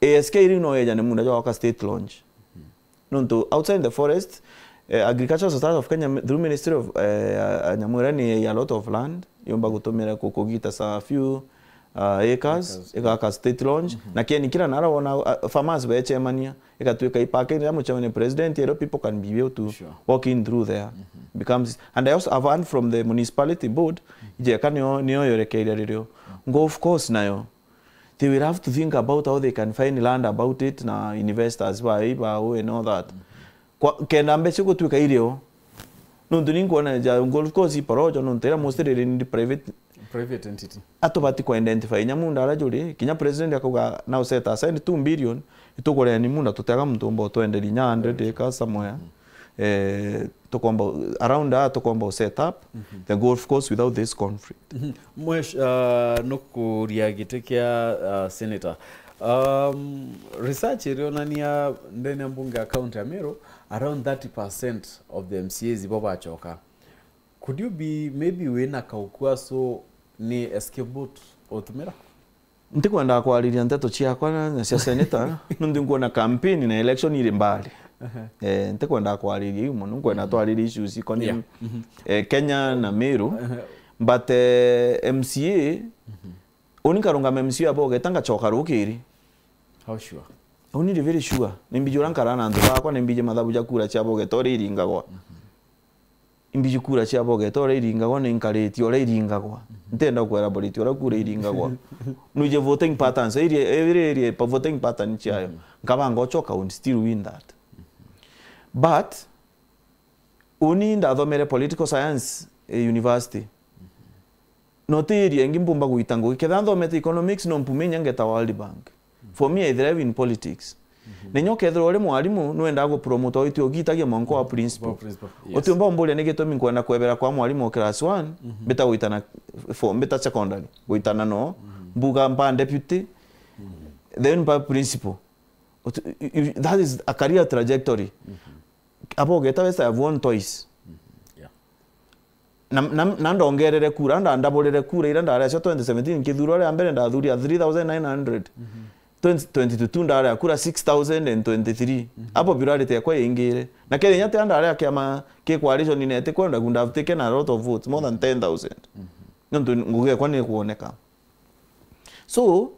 A S K riu no yejane munda jwa gwaka state lodge. Mhm. Nontu outside the forest, eh, Agricultural Society of Kenya, through Ministry of, eh, Nyamwira ni a lot of land, yumba gutumira ku-, kugita sa few, uh, acres, acres, igaka state launch, na keni kila nara wona, uh, farmers becemania, igatuika i parking ya mucemania president, ero people can be able to walk in through there. Becomes, and I also have heard from the municipality board, ijeka nio, nio yorekeire ririo. Ngo, of course, nayo, they will have to think about how they can find land about it na investors ba, ba, and all that. Kwa, kenda mbeca gutuika irio. Nontu ni nkwona ja golf course i porojo, nontu ira mostly iri ni private. Private entity. Atubati ku identify inya munda ara juri, kinya president akauga, "Now set aside two billion, itukurea ni munda, tutiaga muntu umba utwenderia inya hundred acres somewhere." Eh, tukomba, around aa tukomba u set up the golf course without this conflict. Mwesh, uh, nukuria giti kia, uh, senator. Um, research irionania ndene ya mbunge ya county ya Meru, around thirty percent of the M C As ibo bachoka. Could you be maybe wina kaukua, so ni escape route utumira? Ntikwenda kwariria nteto ciakwa na, na cia senator, nontu nkwona campaign na election iri mbali. Eh, ntikwenda kwariria iu mono, nkwenda twaririe issues ikoni, eh, Kenya na Meru. But, eh, M C A, uni nkarungama M C A abogeta ngachoka rukiri. How sure? Uni ndi very sure. Nimbiji uria nkara na antu bakwa, nimbiji mathabu ja kura cia bogeta uria iringagwa. Imbiji kura cia bogeta uria iringagwa, ni nkariti uria iringagwa. Ntenda kuelaborate uria kura iringagwa. Nuije voting patterns, area, area, area, pa voting pattern ciayo. Nkabanga uchoka, I would still win that. But, uni ndathomere political science, eh, university. No ti area ingi mpumba gwita ngugi. Kethira nthomete economics, no mpume inya ngeta World Bank. For me, I thrive in politics. Na inya ukethirwa uri mwarimu, nwendaa gupromote oitu ugitagia mwanka wa principal. Principal, yes. Utiumba umburia ni gitumi nkwenda kwebera kwa mwarimu o class one, mbita gwitana fo-, mbita secondary, gwitana no, mbuga mpa deputy, then mpa principal. Uti-, you, you, that is a career trajectory. Abogeta West, I have won twice. Yeah. Na, na, na ndongerere kura, nda-, ndaburire kura ira ndarea cio twenty seventeen, nkithurwa ria mbere ndathuria three thousand nine hundred. Twenty twenty-two ndarea kura six thousand and twenty-three. A popularity yakwa yaingire. Na kethira inya tia ndarea kiama ki coalition, neti kwenda, I would have taken a lot of votes, more than ten thousand. Nontu ngugi yakwa ni kuoneka. So,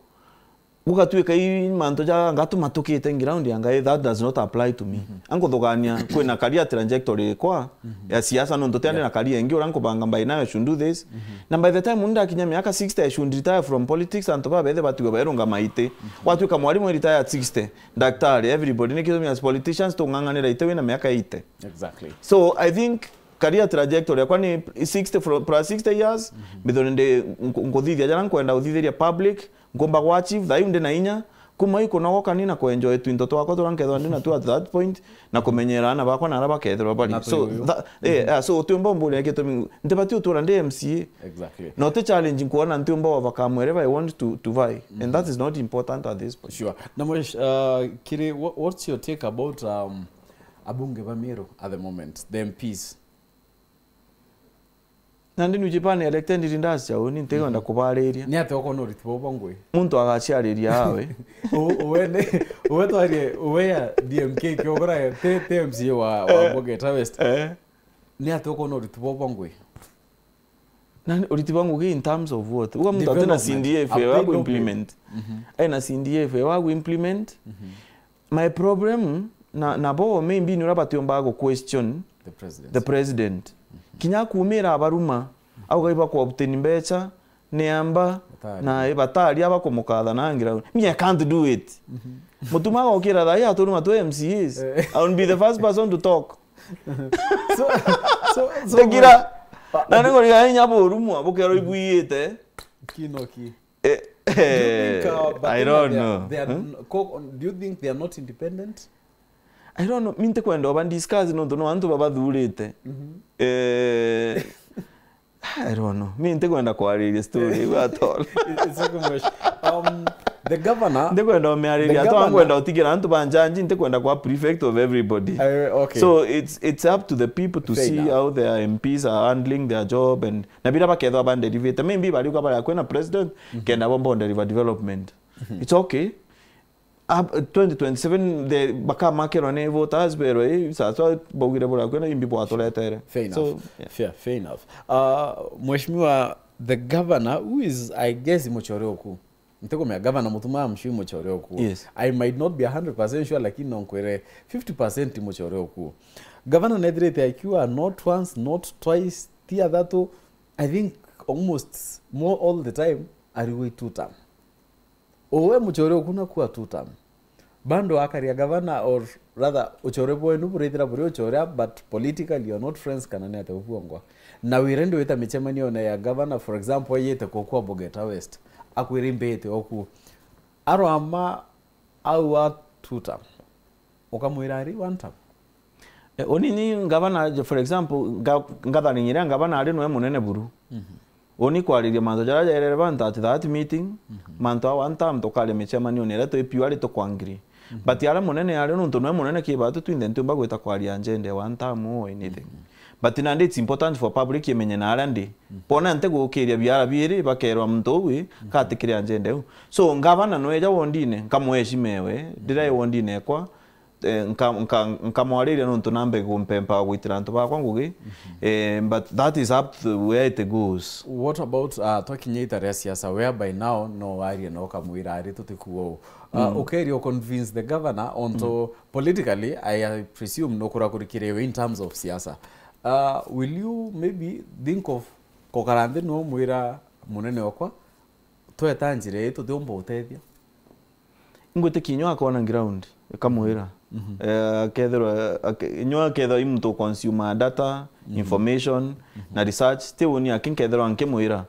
gugatuika i mantu ja ngatuma tukite ground ya Ngai, that does not apply to me. Ankuthugania kwina career trajectory ikwa ya siasa, nontu tiandi na career ingi uria nkubanga by now I should do this. Na by the time uni ndakinya miaka sixty, I should retire from politics, antu babethe batigwe bairungama iti. Watuika mwarimu retire at sixty, daktari, everybody, ni gitumi as politicians tung'ang'anira iti wina miaka eighty. Exactly. So I think career trajectory yakwa ni sixty fro-, plus sixty years, mbithwe ndi nku-, nkuthithia jara nkwenda uthithiria public, nkumba gwa achieve, thaiu ndi na inya, kuma ikunogoka ni na kuenjoy twinto twakwa turia nkethwa ndi na tu at that point, na kumenyera ana bakwa na ara bakethirwa bari. Na so, twi uyu. Tha-, eh, ah, so utiumba umburia gitumi, ntibati utura ndi M C A. Exactly. No ti challenge nkuona ntiumba overcome wherever I want to, to vie. And that is not important at this point. Sure. Na mwesh-, uh, kiri, wha-, what's your take about, um, abunge ba Meru at the moment, the M Ps? Nandi nuji bani elected leaders jau, ni ntikwenda kubariria. Ni atia ukona uriti bau bwa ngui? Muntu agaciariria awe. U-, uwe ni, uwe twarie, uwe ya D M K kiogora, ti, ti M C A wa, wa Bogeta West. Eh. Ni atia ukona uriti bau bwa ngui? Nani, uriti bwa ngugi in terms of what? Uga muntu atina C D F, ewa ku implement. Aina C D F, ewa ku implement. My problem na, nabo maybe ni uria batiumbaga gu question the president. Kinya kumira abaruma, au gaiba ku obtain mbeca, ni amba, na ibatari aba kumukatha na ngira. Me, I can't do it. Mutuma agokira thaa hii aturuma twe M C As. I will be the first person to talk. So, so, so, Tegira. Na ni ngoriga inya burumwa, bukero ibwiyite. Kino ki? Eh, do you think, uh, I don't know. They are, they are n-, co-, do you think they are not independent? I don't know. Mi ntikwenda oba discuss nontu no antu babathurite. Eh, I don't know. Mi ntikwenda kwariria story iu at all. It's okay, Mwesh. Um, the governor, ntikwenda umiariria, the governor, nkwenda utigira antu ba njanji, ntikwenda kwa prefect of everybody. Uh, okay. So it's, it's up to the people to see how their M Ps are handling their job and, na bira bakethwa banderivite. Maybe bariuga baria kwina president, kenda bo mbonderiva development. It's okay. Ab-, twenty twenty-seven, the, bakamakirwa ni voters berwe, "Ii, sasa baugire bura kwina imbi bwaturetere." Fair enough. So, yeah. Fair, fair enough. Uh, Mheshimiwa The governor, who is, I guess, muchore oku. Ntikumenya governor Mutuma, I'm sure muchore oku. Yes. I might not be a hundred percent sure, lakini no nkwire fifty percent muchore oku. Governor nethirite akiuga not once, not twice, ti athatu, I think almost more all the time, ari wi two term. Uwe muchore oku nakuwa two term. Bando akaria governor, or rather, uchore bwenu burithira buri uchore, but politically you're not friends kana ni ate ubuongwa. Na wire ndi wita michemanio na ya governor, for example, yete kokwa Bogeta West. Akwire mbete oku. Arwama au a two term. Ukamwira ari one term. Eh, uni ni ngavana, for example, nga-, ngatharinyiria ngavana ari nwe munene buru. Uni kwariria mantu jaria jairere bantu at that meeting, mantu a one term tukaria micemanione iria twi piu ari tukwangirie. But aria munene ari nontu nwe munene ki batu twinthe ntiumba gwita kwaria agenda ya one term or anything. But nandi it's important for public imenye na aria ndi. Bona nte gukiria biara biiri bakerwa muntu uu wi, katikire agenda iu. So, ngavana nweja wondine, nkamweshimewe, ndirai wondine ekwa, eh, nka-, nka-, nkamwariria nontu nambe kumpempa gwitira antu bakwa ngugi. Eh, but that is up to where it goes. What about, uh, twakinya ita ria siasa, whereby now no warie no kamwira ari tutikuo? Uh, ukeria convince the governor onto politically, I, I presume no kurakurikire in terms of siasa. Uh, will you maybe think of kukara nthi no mwira munene okwa, tweta njira ii tutiumba utethia? Ingwitikia inywa akona ground, ikamwira. Eh, akethirwa, ake-, inywa akethirwa i muntu consume data, information, na research, ti uni aki nkethirwa nkimwira.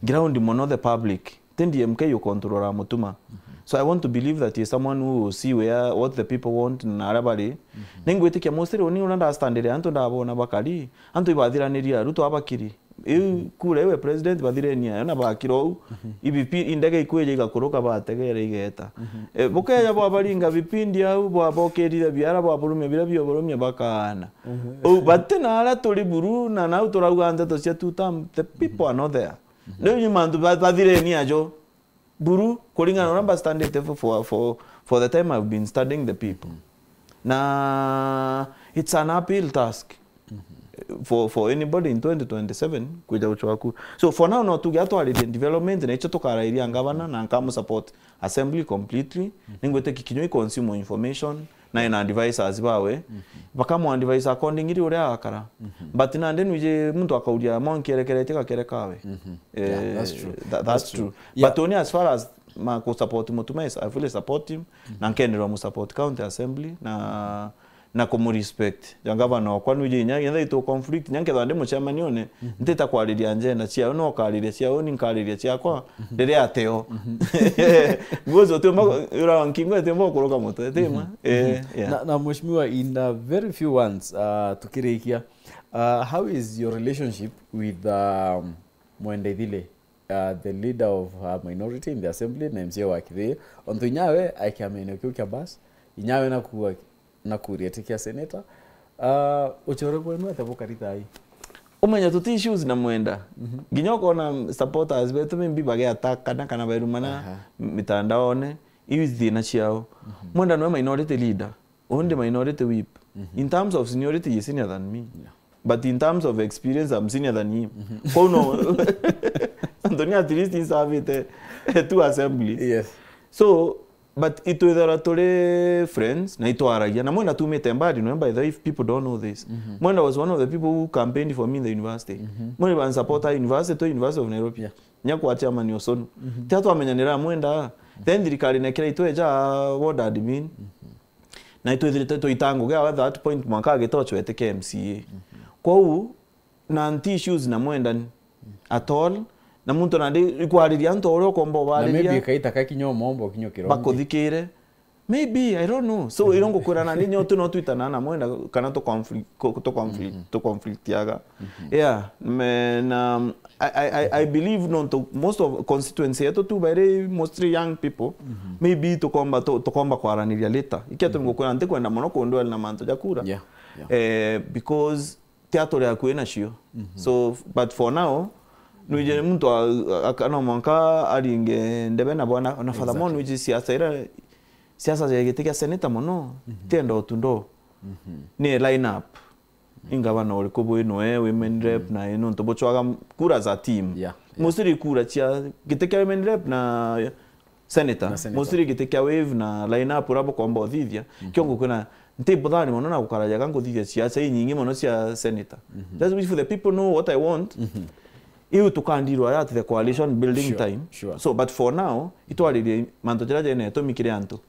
Ground mono the public. Ti D M K ucontrol Mutuma. So I want to believe that he is someone who will see where, what the people want na aria bari. Ningwitikia mostly uni uria ndastandire antu ndabona bakari, antu ibathiraniria Ruto abakiri. Iu kura iwe president bathirenia yo na bakira ou. I vipindi, indege ikwija igakuruka bategere igeta. Eh, bukeja bwabaringa vipindi au, bwabokirire biara, bwaburumia biria bioburumia bakaana. Ou bati na aria turi buru na nau turauga nteto cia two term, the people are not there. Riu ni mantu ba-, bathirenia jo. Buru, kuringana na uria mbastandite for, for, for, for the time I've been studying the people. Na it's an uphill task for, for anybody in twenty twenty-seven kwija guchwa ku. So for now no tuge atwaririe development na icho tukarairia ngavana na nkamu support assembly completely. Ningwitikia kinya i consume information, na ina advisors bawe, bakamuadvise accordingly uria agakara. But nandi nwiji muntu akauria mwanki erekeretie gakere kawe. Eh, Yeah, that's true. That, that's true. But only as far as ma ku support Mutuma, I fully support him, na nkenderwa mu support county assembly, na, na kumu respect. Ja ngavana okwa nwiji inya, inya itu conflict, inya nkethwa ndi mucemanione, ntita kwariria agenda ciao, no kariria ciao, ni nkariria ciakwa, riria ateo. Because utiumba, ura wa nkingo utiumba kuruka mutwe, tima? Eh, yeah. Na, na mheshimiwa, in a very few words, uh, tukirikia, uh, how is your relationship with, um, Mwenda Ithile, uh, the leader of a minority in the assembly na M C A wa Kithiia? Ontu inyawe aikia menio kiu kia bus, inyawe nakuwa na kuria ti kia senator. Uh, uchore bwenu ate bukari thai? Umenya tuti issues na Mwenda. Nginya ukona supporters betu maybe bageatakana kana bairumana mitandaone, iu thina ciao. Mwenda nwe minority leader, undi minority whip. In terms of seniority, he is senior than me. But in terms of experience, I'm senior than him. Kwou no, Anthony at least he served, eh, two assemblies. Yes. So, but itwithirwa turi friends na itwaragia. Na Mwenda tumite mbali, no, by the way, if people don't know this. Mwenda was one of the people who campaigned for me in the university. Mwenda ban support at university, to University of Nairobi. Yeah. Nya kwa chairman Osonu. Tia twamenyanira Mwenda. Then thirikari nekira itweja ward admin. Na itwithirite tuita ngugi at that point mwanka agitochwa etike M C A. Kwou, na nti issues na Mwenda ni at all. Na muntu nandi ikwariria antu uria ukomba Na maybe ubariria ikaita kakinya umombo kinya ukirombe. Bakuthikire. Maybe, I don't know. So, iro ngukwira nandi nyo tu no twitana na Mwenda kana tu conflict, ku-, tu conflict, tu conflictiaga. Yeah, me, na, um, I, I, I, I believe no to, most of constituency yetu tu very mostly young people. Maybe tukomba, tu-, tukomba kwaraniria later. Ikia tu ngukwira ntikwenda muno kundwela na mantu ja kura. Yeah, yeah. Eh, because tia turi akui nacio. So, but for now, nwiji muntu a-, a-, a-, no mwanka aringe ndebe na bwana, na furthermore, nwiji siasa ira, siasa ya giti kia senator muno, tienda utundo. Ni line up. Ni ngavana uriku bwinoe, women rep na ino ntu buchwaga kura za team. Yeah, yeah. Mostly kura cia giti kia women rep na senator. Na senator. Mostly giti kia wave na line up uria bukomba uthithia. Kio ngukwira nti buthani mono na gukarajaga nguthithia siasa inyingi mono cia senator. Just wish for the people know what I want. Iu tukandirwa ya the coalition building Sure, time. Sure. So, but for now, itwaririe mantu jaria jena itumi kiri antu.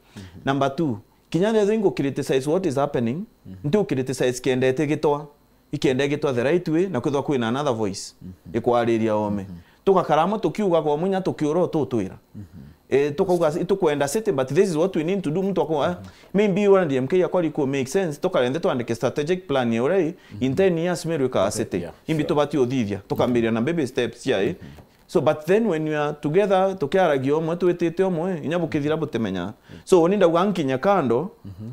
Number two, kinya ndethi ngu criticize what is happening, nti u criticize kiendete gitwa, ikenda gitwa the right way, na kwithwa kwina another voice ikwariria ome. Tugakara amwe tukiuga kwa munya tukiura ututwira. Eh, tukauga itukwenda city, but this is what we need to do. Muntu akwa, maybe one D M K akwa riku make sense, tukarende twandike strategic plan ya uria in ten years Meru ikaa city. Yeah, Imbi sure. Tubati uthithia, tukambiria na baby steps cia. So, but then when you are together, tukiaragia omwe, twitite omwe, inya bukithira butimenya. So, uni ndauga nkinya kando,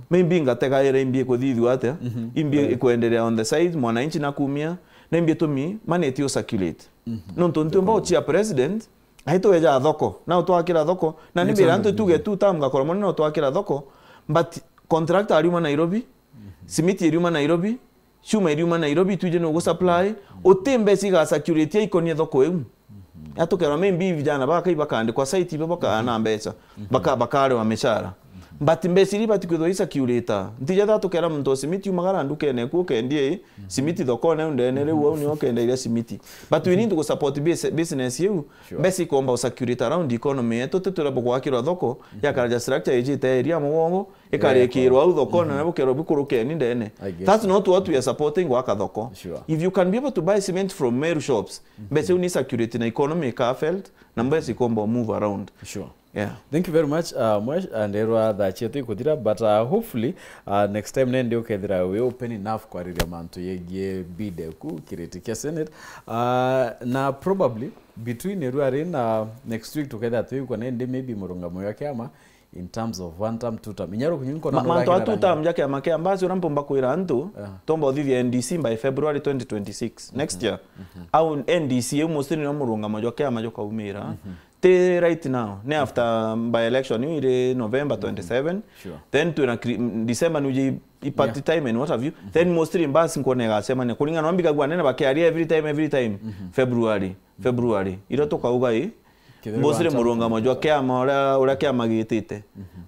maybe ngategaira imbi ikuthithua atia, imbi ikwenderea on the side, mwananchi na kumia, na imbi tumi maneti u circulate. Nontu ntiumba uchia president, ai tweja thoko, na utwakira thoko, na ni Ni mbira changu. Antu tuge tu tam ngakora mwana na utwakira thoko, but contractor ariuma Nairobi, simiti iriuma Nairobi, chuma iriuma Nairobi, twije no gusupply, uti mbeca iga circulate ya ikonie thoko iu. Atukerwa maybe vijana baka ibakandikwa site ibo bakana mbeca, baka bakarewa micara. But mbeca iria ibati kwithwa i circulate, ntija tha tukera muntu o simiti umagara ndukene ku ukendie simiti thokone au ndene riu au nio ukenda iria simiti. But we need to support bus- business iu. Sure. Mbeca ikomba u circulate around economy yetu, titwira bugwakirwa thoko ya karaja structure ijite area mugongo, ikarikirwa au thokone na bukerwa bikurukeni ndene. I get That's it. Not what we are supporting gwaka thoko. Sure. If you can be able to buy cement from Meru shops, mbeca iu ni circulate na economy ika felt, na mbeca ikomba move around. Sure. Yeah. Thank you very much, uh, Mwesh, and erwa thaa cietu ikuthira, but uh, hopefully uh, next time nende ukethira wi open enough kwariria mantu yegie bide ku kiriti kia Senate, uh, na probably between erwa ri na next week tukethira twikwa nende maybe murungamo ya kiama in terms of one term, two term. Inya rukunyu nkona Ma- mantu a nurakira two rangi. Term ja kiama kia Mbasi uria mpumba kwira antu, Yeah. tomba uthithia N D C by February twenty twenty-six next year. Au N D C iu mostly nio murungamo jwa kiama jukaumira. Ti right now, ni after by election iu iri November twenty-seven. Sure. Then twina cri- m- December nuje i party Yeah. time and what have you. Then mostly Mbasi nkona igacemania kuringana na mbigagua nene bakiaria every time, every time February, February iria tukauga i Kethira mostly wancha murungamo jwa kiama uria uria kiama gitite.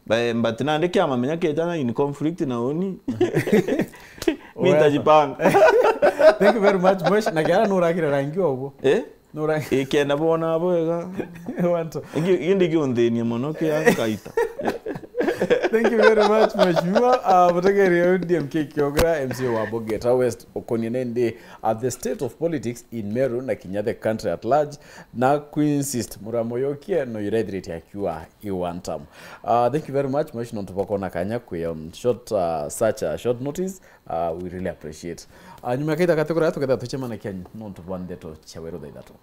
Ba- but nandi kiama menya kiejana in conflict na uni. Mi Well. Ntajipanga. Thank you very much, Mwesh. Na kiara nurakira rangi obo. Eh? Nura- Ikenda bona bwega. Wanto. Ingi ingi giunthenia muno kia kaita. Thank you very much, Mheshimiwa. Uh, mutegeri wa D M K Kiogra, M C A wa Bogeta West, ukonie nende at the state of politics in Meru na kinya the country at large, na kuinsist muramo yokie no irethirite akiwa i one term. Uh, thank you very much, Mheshimiwa, nontu bwa kuona kanya kwi, um, short, uh, such a short notice. Uh, we really appreciate. Uh, nyuma ya kaita kati kuria tuketha tucemana kianyu nontu bwa ndeto cia weru thaa ithatu.